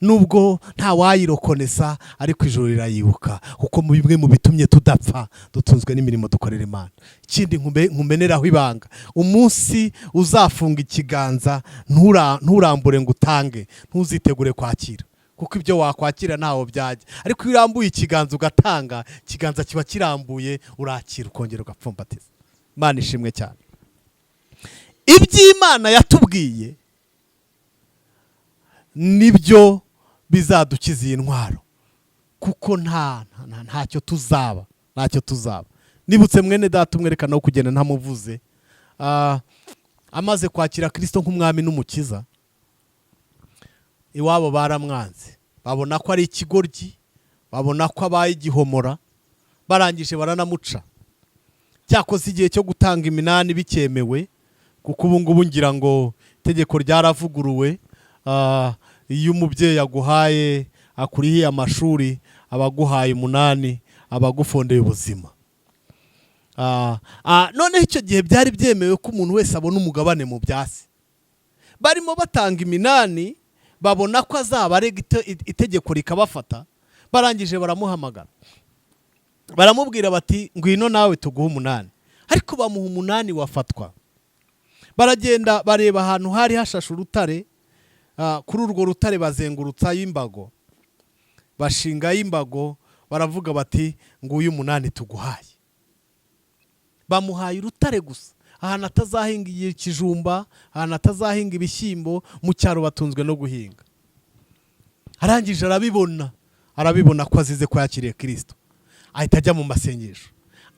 nubwo nta wayirokonesa, ariko ijuru rirayibuka, kuko mu bimwe mu bitumye tudapfa, dutunzwe n'imirimo dukorera Imana. Ikindi nkumeneraho ibanga: umunsi uzafunga ikiganza nturambure ngo utange, ntuzitegure kwakira, kuko ibyo wakwakira ntaho byajya. Ariko iyo urambuye ikiganza ugatanga, ikiganza kiba kirambuye, urakira ukongera ugapfumbatiza. Imana ishimwe cyane. Iby'Imana yatubwiye nibyo bizadukiza iyi ntwaro, kuko ntacyo tuzaba, ntacyo tuzaba. Nibutse mwene data umwerekana wo kugenda ntamuvuze. Amaze kwakira Kirisito nk'umwami n'umukiza, iwabo baramwanze, babona ko ari ikigoryi, babona ko abaye igihomora, barangije baranamuca. Cyakoze igihe cyo gutanga iminani bikemewe, kuko ubu ngubu ngira ngo itegeko ryaravuguruwe. Iyo umubyeyi aguhaye, akurihiye amashuri, aba aguhaye umunani, aba agufondeye ubuzima. Noneho icyo gihe byari byemewe ko umuntu wese abona umugabane mu byasi. Barimo batanga iminani, babona ko azaba arega itegeko rikabafata. Barangije baramuhamagara, baramubwira bati: "Ngwino nawe tuguhe umunani." Ariko bamuha umunani wafatwa. Baragenda bareba ahantu hari hashashe urutare. Kuri urwo rutare bazengurutsayo imbago, bashingayo imbago, baravuga bati: "Nguyu umunani tuguhaye." Bamuhaye urutare gusa, ahantu atazahinga ikijumba, ahantu atazahinga ibishyimbo. Mu cyaro batunzwe no guhinga. Arangije arabibona, arabibona ko azize ko yakiriye Kirisito, ahita ajya mu masengesho,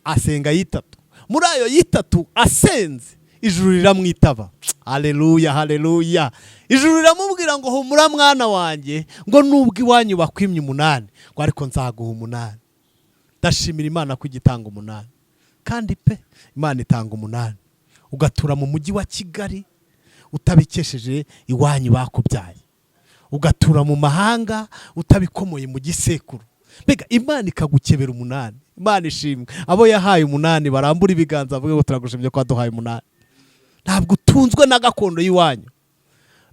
asenga yitatu. Muri ayo yitatu asenze, ijuru riramwitaba. Haleluya, haleluya! Ijuru riramubwira ngo: "Humura mwana wanjye," ngo "nubwo iwanyu bakwimye umunani," ngo "ariko nzaguha umunani." Ndashimira Imana ko igitanga umunani. Kandi pe, Imana itanga umunani ugatura mu mujyi wa Kigali utabikesheje iwanyu bakubyaye, ugatura mu mahanga utabikomoye mu gisekuru. Mbega Imana ikagukebera umunani! Imana ishimwe. Abo yahaye umunani barambura ibiganza bavuge ngo: "Turagushimye ko waduhaye umunani." Ntabwo utunzwe na gakondo y'iwanyu.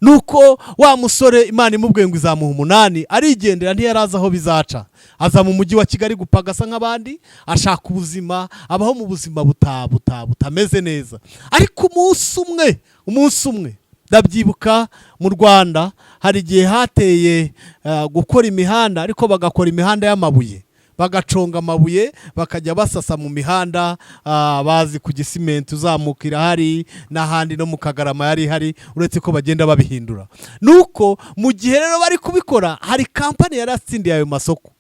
Nuko wa musore, Imana imubwiye ngo izamuha umunani, arigendera, ntiyari azi aho bizaca. Aza mu mujyi wa Kigali gupagasa nk'abandi, ashaka ubuzima, abaho mu buzima buta buta butameze neza. Ariko umunsi umwe, umunsi umwe ndabyibuka, mu Rwanda hari igihe hateye gukora imihanda, ariko bagakora imihanda y'amabuye, bagaconga amabuye bakajya basasa mu mihanda. Bazi ku Gisimenti uzamuka irahari, n'ahandi no mu Kagarama yari ihari, uretse ko bagenda babihindura. Nuko mu gihe rero bari kubikora, hari kampani yari yatsindiye ayo masoko,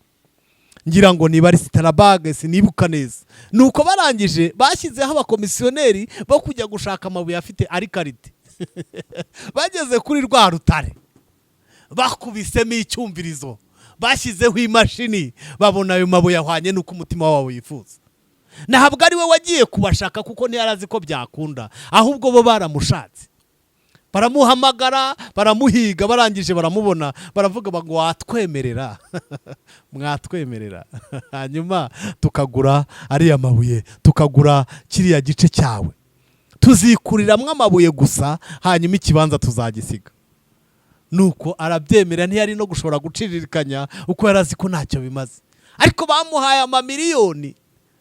ngira ngo niba ari Sitarabage, sinibuka neza. Nuko barangije bashyizeho abakomisiyoneri bo kujya gushaka amabuye afite ari qualité. Bageze kuri rwa rutare, bakubisemo icyumvirizo, bashyizeho imashini, babona ayo mabuye ahwanye n'uko umutima wabo wifuza. Ntabwo ari we wagiye kubashaka, kuko ntiyari azi ko byakunda, ahubwo bo baramushatse, baramuhamagara, baramuhiga, barangije baramubona, baravuga ngo: "Watwemerera, mwatwemerera hanyuma tukagura ariya mabuye, tukagura kiriya gice cyawe, tuzikuriramwo amabuye gusa, hanyuma ikibanza tuzagisiga." Nuko arabyemera, ntiyari no gushobora guciririkanya uko yari azi ko ntacyo bimaze, ariko bamuhaye amamiliyoni.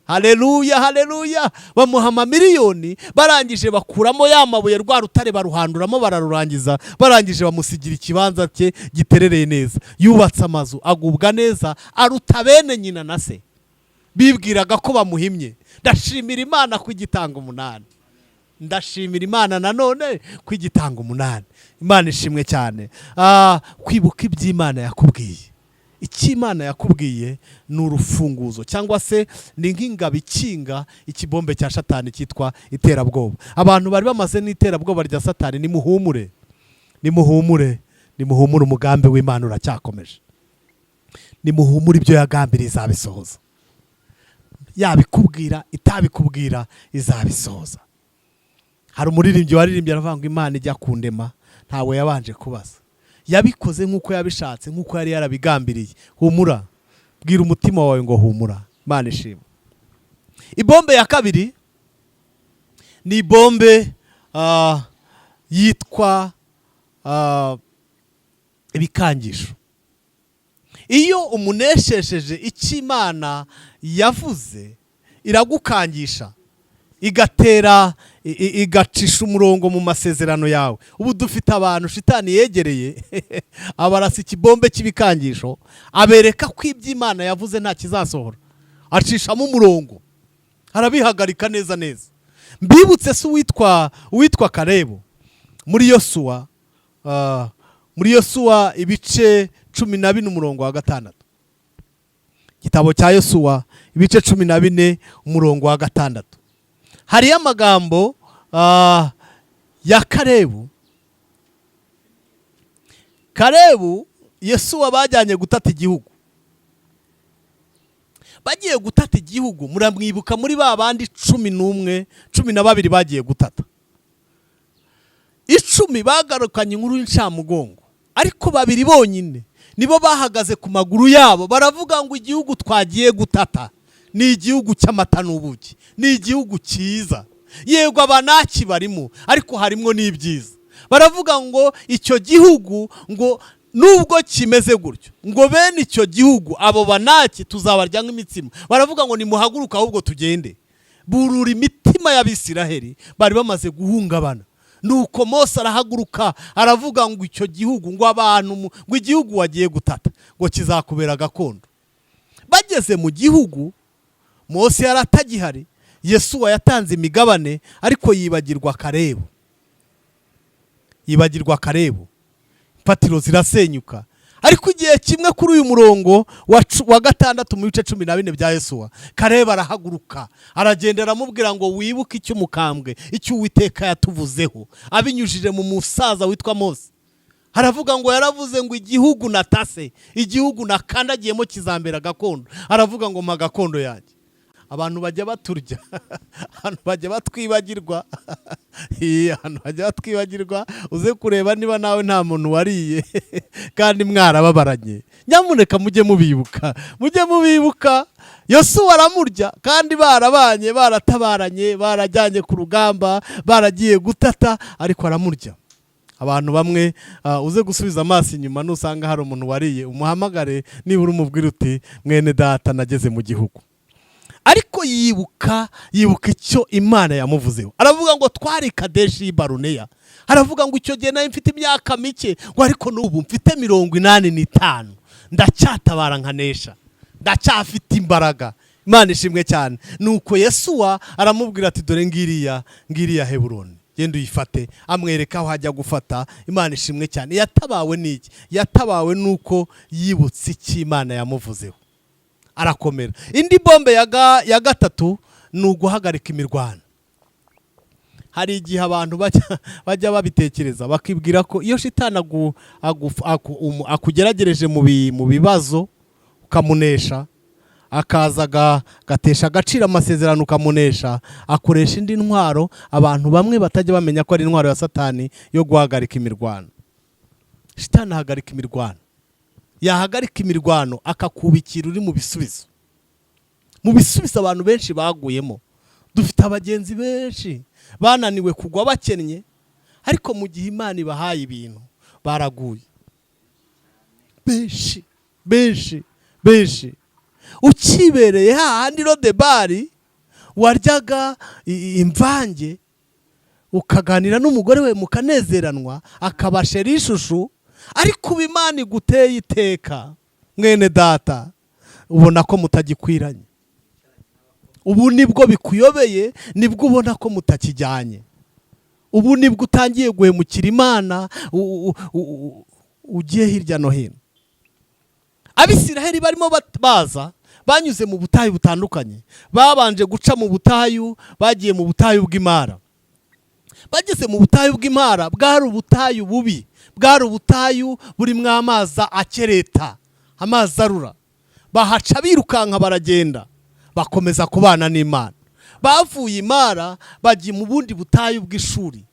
Haleluya, haleluya! Bamuha amamiliyoni, barangije bakuramo ya mabuye, rwa rutare baruhanduramo, bararurangiza. Barangije bamusigira ikibanza cye giterereye neza. Yubatse amazu, agubwa neza, aruta bene nyina na se bibwiraga ko bamuhimye. Ndashimira Imana ko igitanga umunani. Ndashimira Imana nanone ko igitanga umunani. Imana ishimwe cyane. Kwibuka iby'Imana yakubwiye, icyo Imana yakubwiye ni urufunguzo, cyangwa se ni nk'ingabo ikinga ikibombe cya Satani cyitwa iterabwoba. Abantu bari bamaze n'iterabwoba rya Satani, nimuhumure, nimuhumure, nimuhumure! Umugambi w'Imana uracyakomeje. Nimuhumure, ibyo yagambiriye izabisohoza. Yabikubwira, itabikubwira, izabisohoza. Hari umuririmbyi waririmbye aravuga ngo Imana ijya kundema ntawe yabanje kubaza, yabikoze nk'uko yabishatse, nk'uko yari yarabigambiriye. Humura, bwira umutima wawe ngo humura. Imana ishimwe. Ibombe ya kabiri ni ibombe yitwa ibikangisho. Iyo umuneshesheje icyo Imana yavuze, iragukangisha, igatera igacisha umurongo mu masezerano yawe. Ubu dufite abantu Shitani yegereye, abarasa ikibombe cy'ibikangisho, abereka ko ibyo Imana yavuze nta kizasohora, acishamo umurongo, arabihagarika neza neza. Mbibutse se uwitwa Karebu muri Yosuwa, muri Yosuwa ibice 14 umurongo wa 6. Igitabo cya Yosuwa ibice 14 umurongo wa 6, hariyo amagambo ya Karebu. Karebu, Yosuwa bajyanye gutata igihugu. Bagiye gutata igihugu, muramwibuka muri ba bandi 11, 12 bagiye gutata, 10 bagarukanye inkuru y'incamugongo, ariko babiri bonyine nibo bahagaze ku maguru yabo, baravuga ngo igihugu twagiye gutata ni igihugu cy'amata n'ubuki, ni igihugu cyiza. Yego, Abanaki barimo, ariko harimo n'ibyiza. Baravuga ngo icyo gihugu, ngo nubwo kimeze gutyo, ngo bene icyo gihugu, abo Banaki, tuzabarya nk'imitsima. Baravuga ngo nimuhaguruke ahubwo tugende. Burura imitima y'Abisiraheli bari bamaze guhungabana. Nuko Mose arahaguruka, aravuga ngo icyo gihugu, ngo abantu ngo igihugu wagiye gutata ngo kizakubera gakondo. Bageze mu gihugu, Mose yari atagihari, Yesuwa yatanze imigabane, ariko yibagirwa Karebu, yibagirwa Karebu, imfatiro zirasenyuka. Ariko igihe kimwe kuri uyu murongo wa 6 mu bice 14 bya Yesuwa, Karebu arahaguruka, aragenda, aramubwira ngo wibuke icyo umukambwe, icyo Uwiteka yatuvuzeho abinyujije mu musaza witwa Mose. Aravuga ngo yaravuze ngo igihugu natase, igihugu nakandagiyemo kizambera gakondo. Aravuga ngo mpa gakondo yanjye. Abantu bajya baturya, abantu bajya batwibagirwa. Abantu bajya batwibagirwa. Uze kureba niba nawe nta muntu wariye kandi mwarababaranye. Nyamuneka mujye mubibuka, mujye mubibuka. Yosuwa aramurya kandi barabanye, baratabaranye, barajyanye ku rugamba, baragiye gutata, ariko aramurya. Abantu bamwe, uze gusubiza amaso inyuma, nusanga hari umuntu wariye, umuhamagare, nibura umubwire uti mwene data, nageze mu gihugu. Ariko yibuka icyo Imana yamuvuzeho. Aravuga ngo twari Kadeshi Baruneya. Aravuga ngo icyo gihe nari mfite imyaka mike, ngo ariko n'ubu mfite 85, ndacyatabara nkanesha, ndacyafite imbaraga. Imana ishimwe cyane. Nuko Yesuwa aramubwira ati dore ngiriya, ngiriya Heburoni, genda uyifate. Amwereka aho ajya gufata. Imana ishimwe cyane. Yatabawe n'iki? Yatabawe n'uko yibutse icyo Imana yamuvuzeho, arakomera. Indi bombe ya gatatu ni uguhagarika imirwano. Hari igihe abantu bajya babitekereza, bakibwira ko iyo Shitani akugeragereje mu bibazo ukamunesha, akaza agatesha agaciro amasezerano ukamunesha, akoresha indi ntwaro abantu bamwe batajya bamenya ko ari intwaro ya Satani yo guhagarika imirwano. Shitani ahagarika imirwano. Yahagarika imirwano, akakubikira uri mu bisubizo. Mu bisubizo abantu benshi baguyemo, dufite abagenzi benshi bananiwe kugwa bakennye, ariko mu gihe Imana ibahaye ibintu baraguye. Benshi, benshi, benshi ukibereye hahandi Lodebari, waryaga imvange, ukaganira n'umugore we mukanezeranwa, akabashera ishusho. Ariko ubu Imana iguteye iteka, mwene data, ubona ko mutagikwiranye. Ubu nibwo bikuyobeye, nibwo ubona ko mutakijyanye. Ubu nibwo utangiye guhemukira Imana, ugiye hirya no hino. Abisiraheli barimo baza, banyuze mu butayu butandukanye. Babanje guca mu butayu, bagiye mu butayu bw'Imara. Bageze mu butayu bw'Imara, bwari ubutayu bubi, bwari ubutayu burimo amazi akereta, amazi arura. Bahaca birukanka, baragenda, bakomeza kubana n'Imana. Bavuye Imara bagiye mu bundi butayu bw'Ishuri.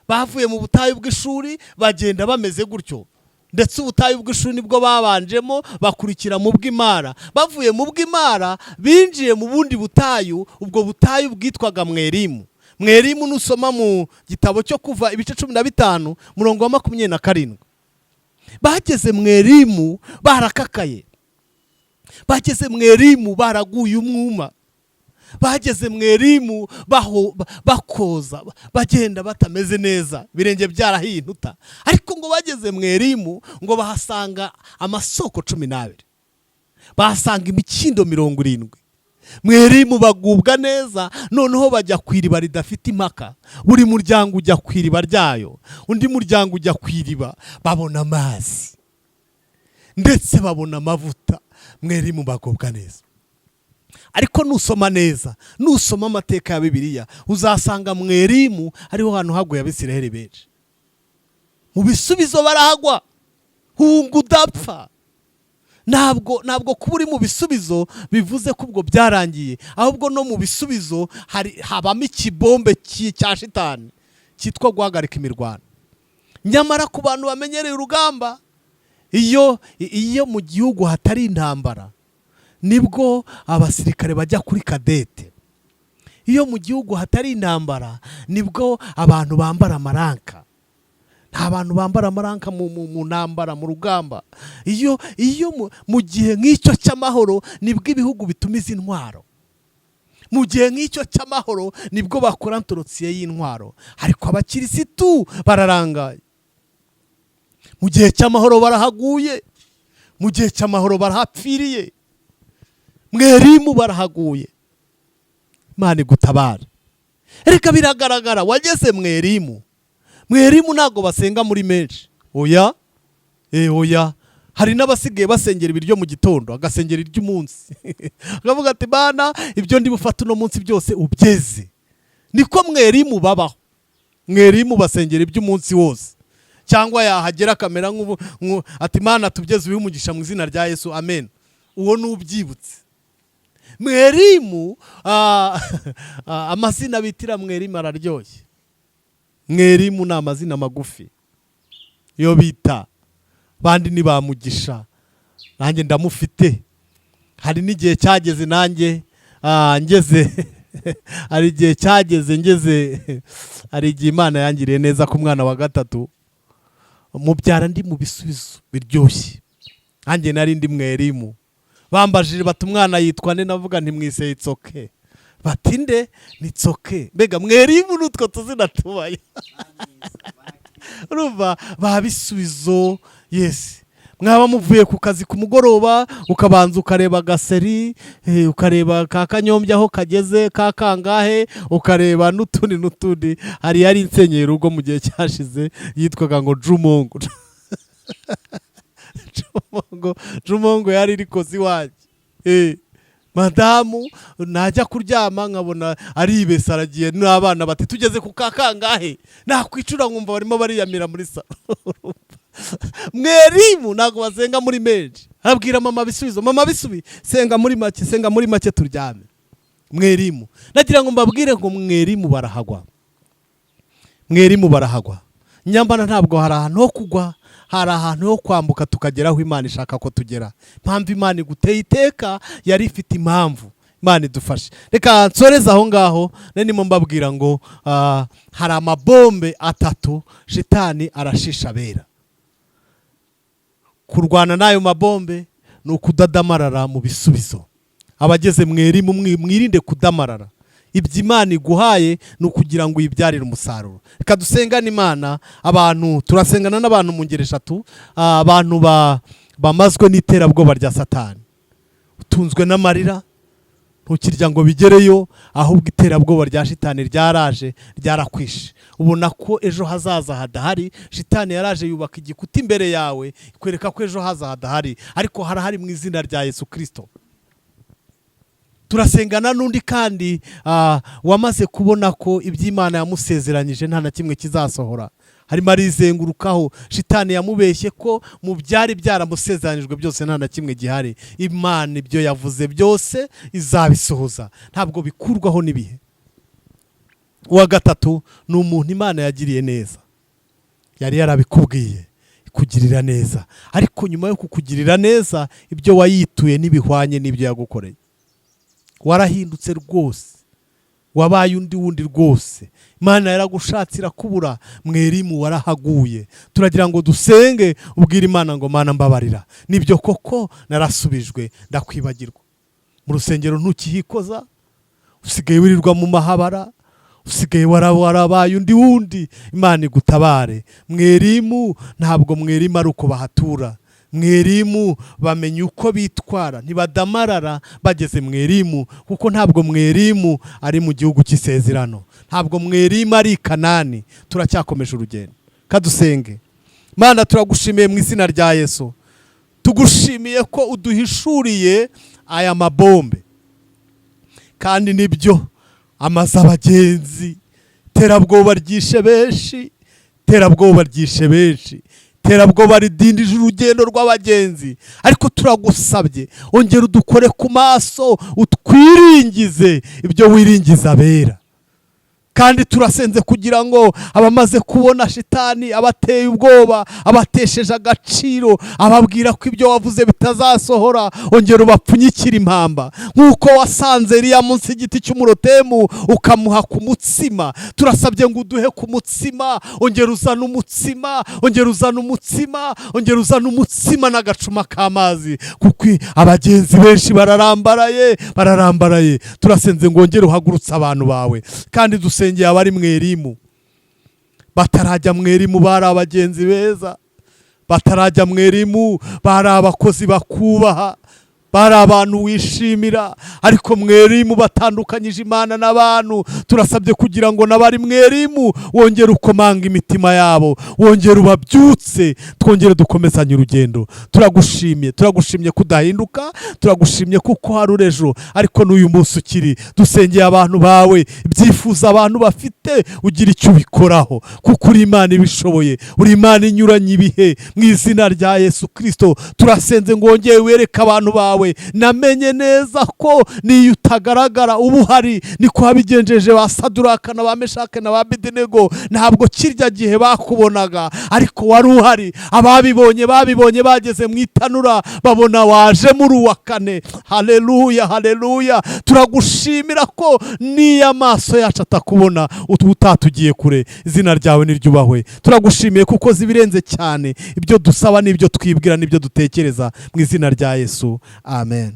Bavuye mu butayu bw'Ishuri, bagenda bameze gutyo. Ndetse ubutayu bw'Ishuri nibwo babanjemo, bakurikira mu bw'Imara. Bavuye mu bw'Imara, binjiye mu bundi butayu. Ubwo butayu bwitwaga Mwerimu. Mwerimu, nusoma mu gitabo cyo Kuva ibice 15, murongo wa 27. Bageze Mwerimu barakakaye, bageze Mwerimu baraguye umwuma, bageze Mwerimu bakoza, bagenda batameze neza, ibirenge byarahiye intuta. Ariko ngo bageze Mwerimu, ngo bahasanga amasoko 12, bahasanga imikindo 70. Mwerimu bagubwa neza. Noneho bajya ku iriba ridafite impaka. Buri muryango ujya ku iriba ryayo, undi muryango ujya ku iriba. Babona amazi, ndetse babona amavuta. Mwerimu bagubwa neza. Ariko nusoma neza, nusoma amateka ya Bibiliya, uzasanga Mwerimu ariho hantu haguye Abisiraheli benshi. Mu bisubizo barahagwa. Hunga udapfa. Ntabwo kuba uri mu bisubizo bivuze ko ubwo byarangiye. Ahubwo no mu bisubizo hari habamo ikibombe cya shitani cyitwa guhagarika imirwano. Nyamara ku bantu bamenyereye urugamba, iyo mu gihugu hatari intambara, nibwo abasirikare bajya kuri kadete. Iyo mu gihugu hatari intambara, nibwo abantu bambara amaranka. Nta bantu bambara amaranka mu ntambara, mu rugamba. Iyo mu gihe nk'icyo cy'amahoro, nibwo ibihugu bitumiza intwaro. Mu gihe nk'icyo cy'amahoro, nibwo bakora entretien y'intwaro. Ariko abakirisitu bararangaye. Mu gihe cy'amahoro barahaguye, mu gihe cy'amahoro barahapfiriye. Mwerimu barahaguye. Imana igutabara. Reka biragaragara, wageze Mwerimu. Mwerimu ntabwo basenga muri menshi, oya, oya. Hari n'abasigaye basengera ibiryo mu gitondo, agasengera iry'umunsi, akavuga ati: "Bana, ibyo ndi bufate uno munsi byose ubyeze." Niko Mwerimu babaho. Mwerimu basengera iby'umunsi wose, cyangwa yahagera akamera nk'ubu ati: "Mana, tubyeze, ubihe umugisha mu izina rya Yesu, amen." Uwo ni ubyibutse. Mwerimu, amazina bitira Mwerimu araryoshye. Mwerimu ni amazina magufi iyo bita bandi ni ba Mugisha. Nanjye ndamufite. Hari n'igihe cyageze nanjye, ngeze, hari igihe cyageze ngeze, hari igihe Imana yangiriye neza ku mwana wa gatatu, mubyara ndi mu bisubizo biryoshye. Nanjye nari ndi Mwerimu. Bambajije bati: "Umwana yitwa nde?" Navuga nti: "Mwise Itsoke." Bati: "Nde?" Ni Tsoke. Mbega Mwerimu n'utwo tuzina tubaye, urumva ba bisubizo. Yesi, mwaba muvuye ku kazi ku mugoroba, ukabanza ukareba agaseri, ukareba ka Kanyombya aho kageze, ka kangahe, ukareba n'utundi n'utundi. Hari yari insenyera urugo mu gihe cyashize yitwaga ngo Jumongo. Jumongo, Jumongo yari iri kozi iwanjye. Madamu najya kuryama nkabona aribesa, aragiye n'abana, bati: "Tugeze ku ka kangahe?" Nakwicura nkumva barimo bariyamira muri salo. Mwerimu ntabwo basenga muri menshi. Arabwira mama bisubizo: "Mama bisubi, senga muri make, senga muri make turyame." Mwerimu, nagira ngo mbabwire ngo mwerimu barahagwa, mwerimu barahagwa. Nyamara ntabwo hari ahantu ho kugwa, hari ahantu ho kwambuka tukagera aho Imana ishaka ko tugera. Impamvu Imana iguteye iteka yari ifite impamvu. Imana idufashe. Reka nsoreze aho ngaho. Ndimo mbabwira ngo hari amabombe atatu shitani arashisha abera. Kurwana n'ayo mabombe ni ukudadamarara mu bisubizo. Abageze mu Elimu, mwirinde kudamarara. Ibyo Imana iguhaye ni ukugira ngo uyibyarire umusaruro. Reka dusengane Imana. Abantu turasengana n'abantu mu ngeri eshatu. Abantu bamazwe n'iterabwoba rya Satani, utunzwe n'amarira, ntukirya ngo bigereyo, ahubwo iterabwoba rya shitani ryaraje ryarakwishe, ubona ko ejo hazaza hadahari. Shitani yaraje yubaka igikuta imbere yawe, ikwereka ko ejo hazaza hadahari, ariko harahari mu izina rya Yesu Kirisito. Turasengana n'undi kandi wamaze kubona ko iby'Imana yamusezeranyije nta na kimwe kizasohora, harimo arizengurukaho. Shitani yamubeshye ko mu byari byaramusezeranyijwe byose nta na kimwe gihari. Imana ibyo yavuze byose izabisohoza, ntabwo bikurwaho n'ibihe. Uwa gatatu ni umuntu Imana yagiriye neza, yari yarabikubwiye, ikugirira neza, ariko nyuma yo kukugirira neza ibyo wayituye ntibihwanye n'ibyo yagukoreye. Warahindutse rwose, wabaye undi wundi rwose. Imana yaragushatse irakubura, mu Elimu warahaguye. Turagira ngo dusenge, ubwire Imana ngo: "Mana, mbabarira, nibyo koko narasubijwe, ndakwibagirwa." Mu rusengero ntukihikoza, usigaye wirirwa mu mahabara, usigaye warabaye undi wundi. Imana igutabare. Mu Elimu, ntabwo mu Elimu ari uko bahatura. Mu Elimu bamenya uko bitwara, ntibadamarara bageze mu Elimu, kuko ntabwo mu Elimu ari mu gihugu cy'isezerano, ntabwo mu Elimu ari i Kanani. Turacyakomeje urugendo. Kadusenge. Mana, turagushimiye mu izina rya Yesu. Tugushimiye ko uduhishuriye aya mabombe, kandi nibyo amaze abagenzi. Terabwoba ryishe benshi, terabwoba ryishe benshi, terabwoba ridindije urugendo rw'abagenzi. Ariko turagusabye, ongera udukore ku maso, utwiringize ibyo wiringiza abera. Kandi turasenze kugira ngo abamaze kubona shitani abateye ubwoba, abatesheje agaciro, ababwira ko ibyo wavuze bitazasohora, ongera ubapfunyikire impamba nk'uko wasanze Eliya munsi y'igiti cy'umurotemu ukamuha ku mutsima. Turasabye ngo uduhe ku mutsima. Ongera uzane umutsima, ongera uzane umutsima, ongera uzane umutsima n'agacuma k'amazi, kuko abagenzi benshi bararambaraye, bararambaraye. Turasenze ngo wongere uhagurutse abantu bawe. Kandi dusengeye abari mu Elimu. Batarajya mu Elimu bari abagenzi beza, batarajya mu Elimu bari abakozi bakubaha, bari abantu wishimira, ariko mu Elimu batandukanyije Imana n'abantu. Turasabye kugira ngo n'abari mu Elimu wongere ukomanga imitima yabo, wongere ubabyutse, twongere dukomezanye urugendo. Turagushimye, turagushimye kudahinduka, turagushimye kuko hari urejo, ariko n'uyu munsi ukiri. Dusengeye abantu bawe, ibyifuzo abantu bafite ugira icyo ubikoraho, kuko uri Imana ibishoboye, uri Imana inyuranye ibihe. Mu izina rya Yesu Kirisito turasenze ngo wongere wereke abantu bawe. Namenye neza ko niyo utagaragara uba uhari. Niko wabigenjeje ba Saduraka na ba Meshake na ba Abedenego. Ntabwo kirya gihe bakubonaga, ariko wari uhari. Ababibonye babibonye bageze mu itanura, babona waje muri uwa kane. Haleluya, haleluya! Turagushimira ko niyo amaso yacu atakubona utatugiye kure. Izina ryawe niryubahwe. Turagushimiye kuko zibirenze cyane ibyo dusaba n'ibyo twibwira n'ibyo dutekereza. Mu izina rya Yesu, amen.